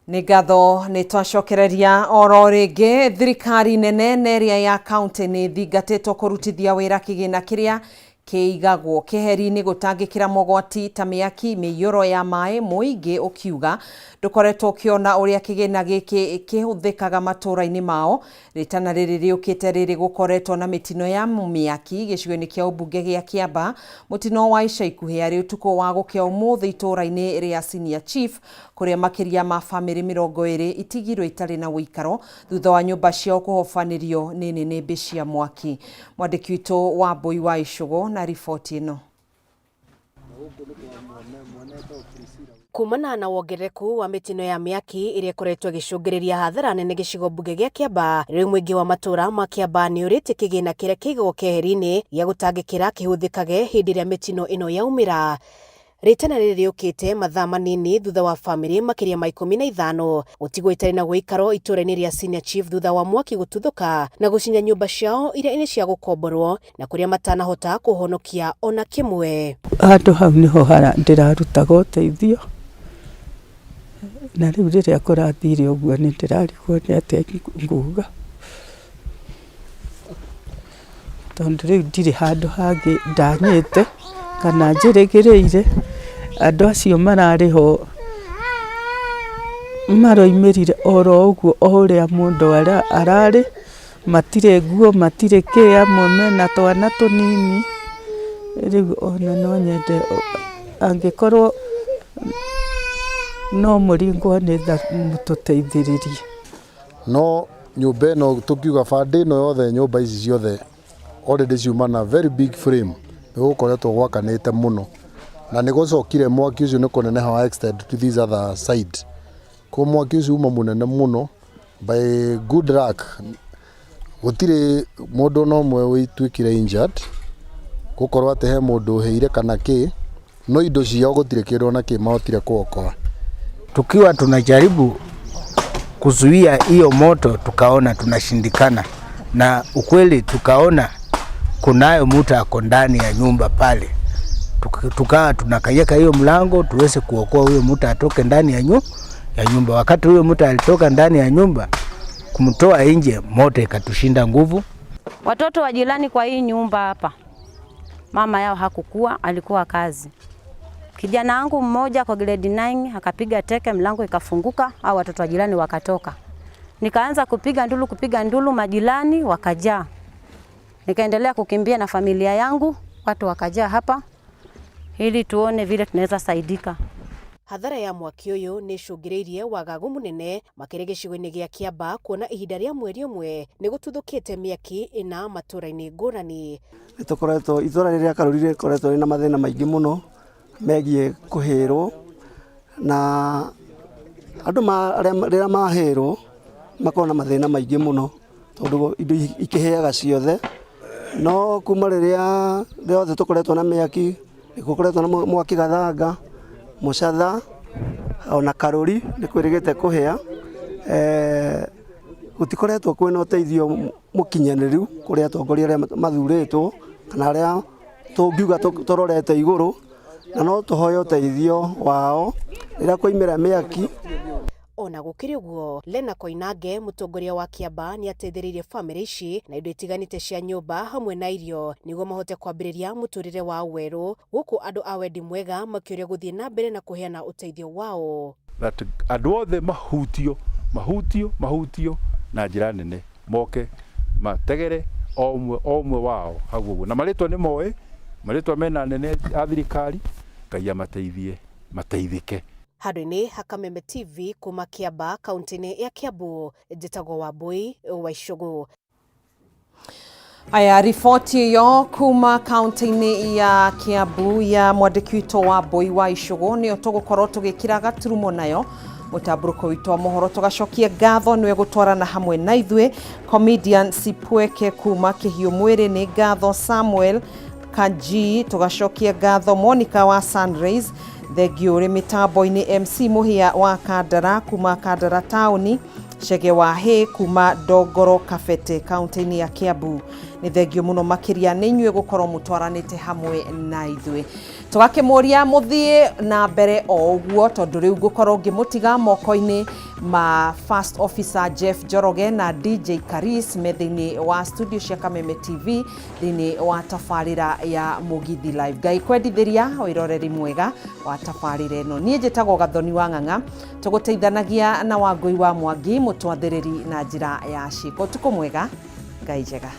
Nĩ ngatho nĩ twacokereria oro rĩngĩ. Thirikari nene na ĩrĩa ya kaunti nĩ thingatĩtwo kũrutithia wĩra kĩgĩna kĩrĩa kĩigagwo keheri-inĩ gũtangĩkĩra mogwati ta mĩaki, mĩiyũro ya maĩ. Mũingĩ ũkiuga ndũkoretwo ũkĩona ũrĩa kĩgĩna gĩkĩ kĩhũthĩkaga matũũra-inĩ mao. Rĩtana rĩrĩ rĩũkĩte rĩrĩ gũkoretwo na mĩtino ya mĩaki gĩcigo-inĩ kĩa ũmbunge gĩa Kĩamba. Mũtino wa ica ikuhĩ arĩ ũtukũ wa gũkĩa ũmũthĩ itũũra-inĩ rĩa Senior Chief, kũrĩa makĩria ma bamĩrĩ 20 itigirwo itarĩ na ũikaro thutha wa nyũmba ciao kũhobanĩrio nĩ nĩnĩmbĩ cia mwaki. Mwandĩki witũ wa Mbui wa Icũgũ na riboti ĩno. Kumana na wongerereku wa mĩtino ya mĩaki ĩrĩa ĩkoretwo ĩgĩcũngĩrĩria hathara nene gĩcigo mbunge gĩa Kĩambaa, rĩu mũingĩ wa matũũra ma Kĩambaa nĩ ũrĩtie kĩgĩna kĩrĩa kĩigagwo keheri-inĩ gĩa gũtangĩkĩra kĩhũthĩkage hĩndĩ ĩrĩa mĩtino ĩno yaumĩra. Rĩtana rĩrĩ rĩũkĩte mathaa manini thutha wa famĩlĩ makĩria ma 15 gũtigwo itarĩ na ũikaro itũũra-inĩ rĩa Senior Chief thutha wa mwaki gũtuthũka na gũcina nyũmba ciao iria nĩ cia gũkomborwo na kũrĩa matanahota kũhonokia ona kĩmwe. Handũ hau nĩho ndĩrarutaga ũteithio, na rĩu rĩrĩa kũrathire ũguo nĩ ndĩrarigwo nĩ atĩa nguga, tondũ rĩu ndirĩ handũ hangĩ ndanyĩte kana njĩrĩgĩrĩire, andũ acio mararĩ ho maroimĩrire oro ũguo o ũrĩa mũndũ ararĩ. Matirĩ nguo matirĩ kĩ, amwe mena twana tũnini, rĩu ona no nyende angĩkorwo no mũringwo nĩ tha mũtũteithĩrĩrie. No nyũmba ĩno tũkiuga band ĩno yothe nyũmba ici ciothe already ciuma na very big frame nĩ gũkoretwo gwakanĩte mũno na nĩ gũcokire mwaki ũcio nĩ kũneneha wa extend to this other side. Koguo mwaki ũcio uma mũnene mũno By good luck gũtirĩ mũndũ ona ũmwe wĩtuĩkire injured gũkorwo atĩ he mũndũ ũhĩire kana kĩ, no indo ciao gũtirĩ kĩndũ ona kĩ mahotire kuokoa. Tukiwa tunajaribu kuzuia hiyo moto tukaona tunashindikana, na ukweli tukaona kunayo mtu ako ndani ya nyumba pale, tukawa tunakanyaka hiyo mlango tuweze kuokoa huyo mtu atoke ndani ya nyumba ya nyumba. Wakati huyo mtu alitoka ndani ya nyumba, kumtoa nje, moto ikatushinda nguvu. Watoto wa jirani kwa hii nyumba hapa, mama yao hakukua, alikuwa kazi. Kijana wangu mmoja kwa grade 9 akapiga teke, mlango ikafunguka, au watoto wa jirani wakatoka. Nikaanza kupiga ndulu, kupiga ndulu, majirani wakajaa. Nikaendelea kukimbia na familia yangu, watu wakajaa hapa ili tuone vile tunaweza saidika. Hathara ya mwaki ũyũ nĩ ĩcũngĩrĩirie wagagu mũnene makĩria gĩcigo-inĩ gĩa Kĩambaa kuona ihinda rĩa mweri ũmwe nĩ gũtuthũkĩte mĩaki ĩna matũũra-inĩ ngũrani. Nĩ tũkoretwo itũra rĩrĩ rĩa Karũri rĩkoretwo rĩna mathĩna maingĩ mũno megiĩ kũhĩrwo na andũ rĩrĩa mahĩrwo makoragwo na mathĩna maingĩ mũno tondũ indo ikĩhĩaga ciothe no kuma rĩrĩa rĩothe tũkoretwo na mĩaki Nĩ gũkoretwo na mwaki Gathanga, Mũcatha ona Karũri nĩ kwĩrĩgĩte kũhĩa. Gũtikoretwo kwĩna ũteithio mũkinyanĩru kũrĩ atongoria arĩa mathurĩtwo kana arĩa tũngiuga tũrorete igũrũ, na no tũhoe ũteithio wao rĩrĩa kwaumĩra mĩaki. Ona gũkĩrĩ ũguo, Lena Koinange, mũtongoria wa Kĩambaa nĩ ateithĩrĩirie famĩlĩ ici na indo itiganĩte cia nyũmba hamwe na irio nĩguo mahote kwambĩrĩria mũtũrĩre wao werũ, gũkũ andũ a wendi mwega makĩũrio gũthiĩ na mbere na kũheana ũteithio wao. That andũ othe mahutio, mahutio, mahutio na njĩra nene, moke mategere o ũmwe o ũmwe wao hau ũguo. Na marĩtwa nĩ moĩ, marĩtwa mena anene a thirikari, Ngai amateithie mateithĩke. Handũ-inĩ ha Kameme TV kuma Kĩambaa kaunti-inĩ ya Kiambu, njĩtagwo Wambui wa Icũgũ. Aya riboti ĩyo kuma kaunti-inĩ ya Kiambu ya mwandĩki witũ wa Mbui wa Icũgũ nĩyo tũgũkorwo tũgĩkĩra gaturumo nayo mũtambũrũko witũ wa mohoro tũgacokia ngatho nĩwe gũtwarana hamwe na ithuĩ comedian Sipweke kuma Kĩhiũ Mwĩrĩ nĩ ngatho Samuel Kanji tũgacokia ngatho Monica wa Sunrays Thengiũ ũrĩ mĩtambo-inĩ MC Mũhĩa wa Kandara kuma Kandara taũni Chege wa Hĩ kuma Ndongoro Kabete kaunti-inĩ ya Kiambu. Nĩ thengiũ mũno makĩria nĩ inyuĩ gũkorwo mũtwaranĩte hamwe na ithuĩ. Tũgakĩmũria mũthiĩ na mbere o ũguo tondũ rĩu ngũkorwo ngĩmũtiga moko-inĩ ma First Officer Jeff Njoroge na DJ Karis me thĩinĩ wa studio cia Kameme TV thĩinĩ wa tabarĩra ya Mũgithi Live. Ngai kwendithĩria wĩroreri mwega wa tabarĩra ĩno. Niĩ njĩtagwo Gathoni wa Ng'ang'a, tũgũteithanagia na Wangũi wa Mwangi mũtwathĩrĩri na njĩra ya ciĩko. Ũtukũ mwega, Ngai njega.